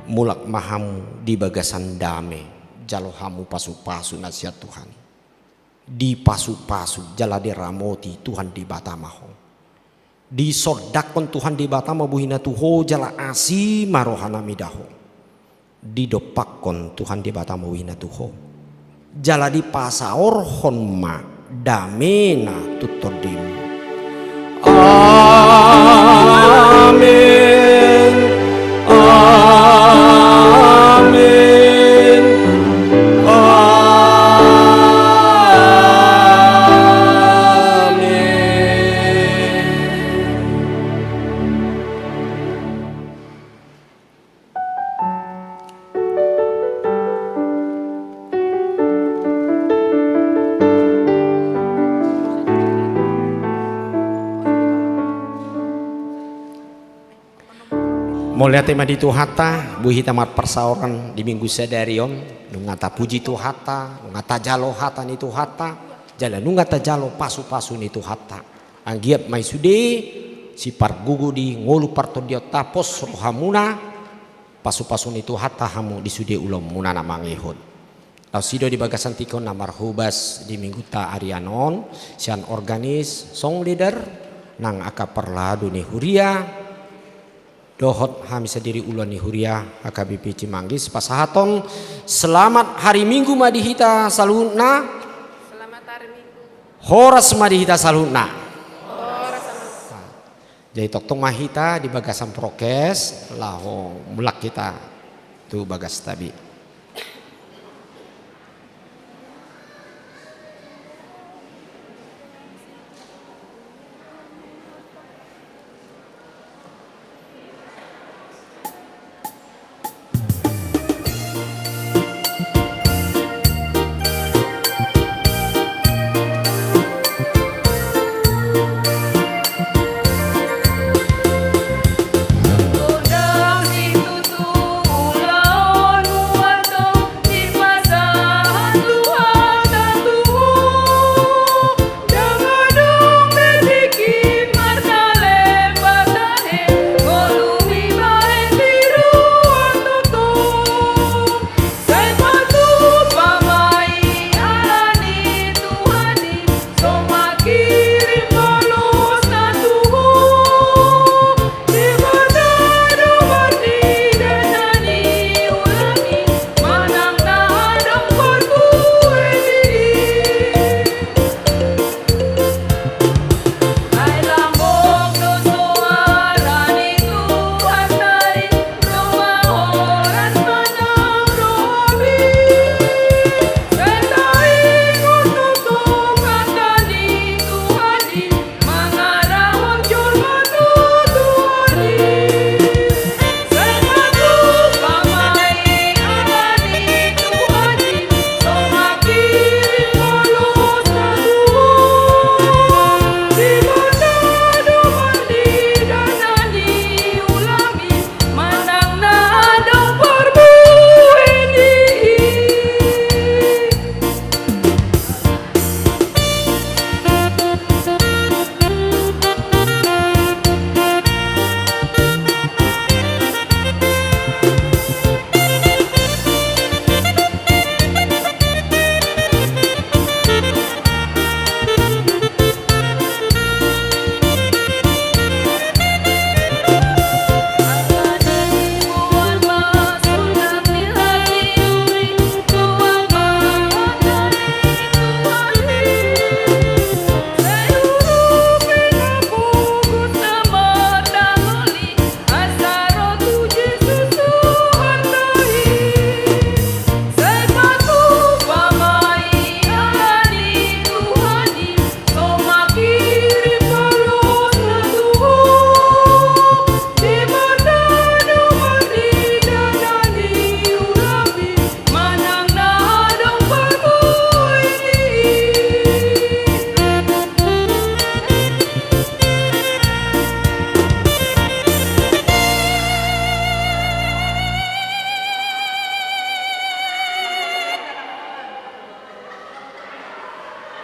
Mulak ma hamu di bagasan dame, jalo hamu pasupasu na sian Tuhan. Dipasupasu jala diramoti Tuhan Debata ma ho. Disondangkon Tuhan Debata ma bohina tu ho jala asi ma rohana mida ho. Didompakkon Tuhan Debata ma bohina tu ho. Jala dipasaorhon ma damena tu tondim. Amen. Amen. Amen. Mauliate ma di Tuhanta, boi hita marparsaoran di Minggu sadari on, nunga tapuji Tuhanta, nunga tajalo hata ni Tuhanta, jala nunga tajalo pasupasu ni Tuhanta. Anggiat ma i sude sipargogoi di ngolu partondionta, pos rohamuna, pasupasu ni Tuhanta hamu di sude ulaonmuna na mangihut. Laos i do di bagasan tingki on na marhobas di Minggunta arian on, sian organis, song leader, nang angka parladu ni huria, dohot hami sandiri ulaon ni huria H K B P Cimanggis, pasahathon selamat hari Minggu ma di hita saluhutna. Selamat hari Minggu. Horas ma di hita saluhutna. Horas. Jadi tongtong ma hita di bagasan prokes, laho mulak hita tu bagas tabi.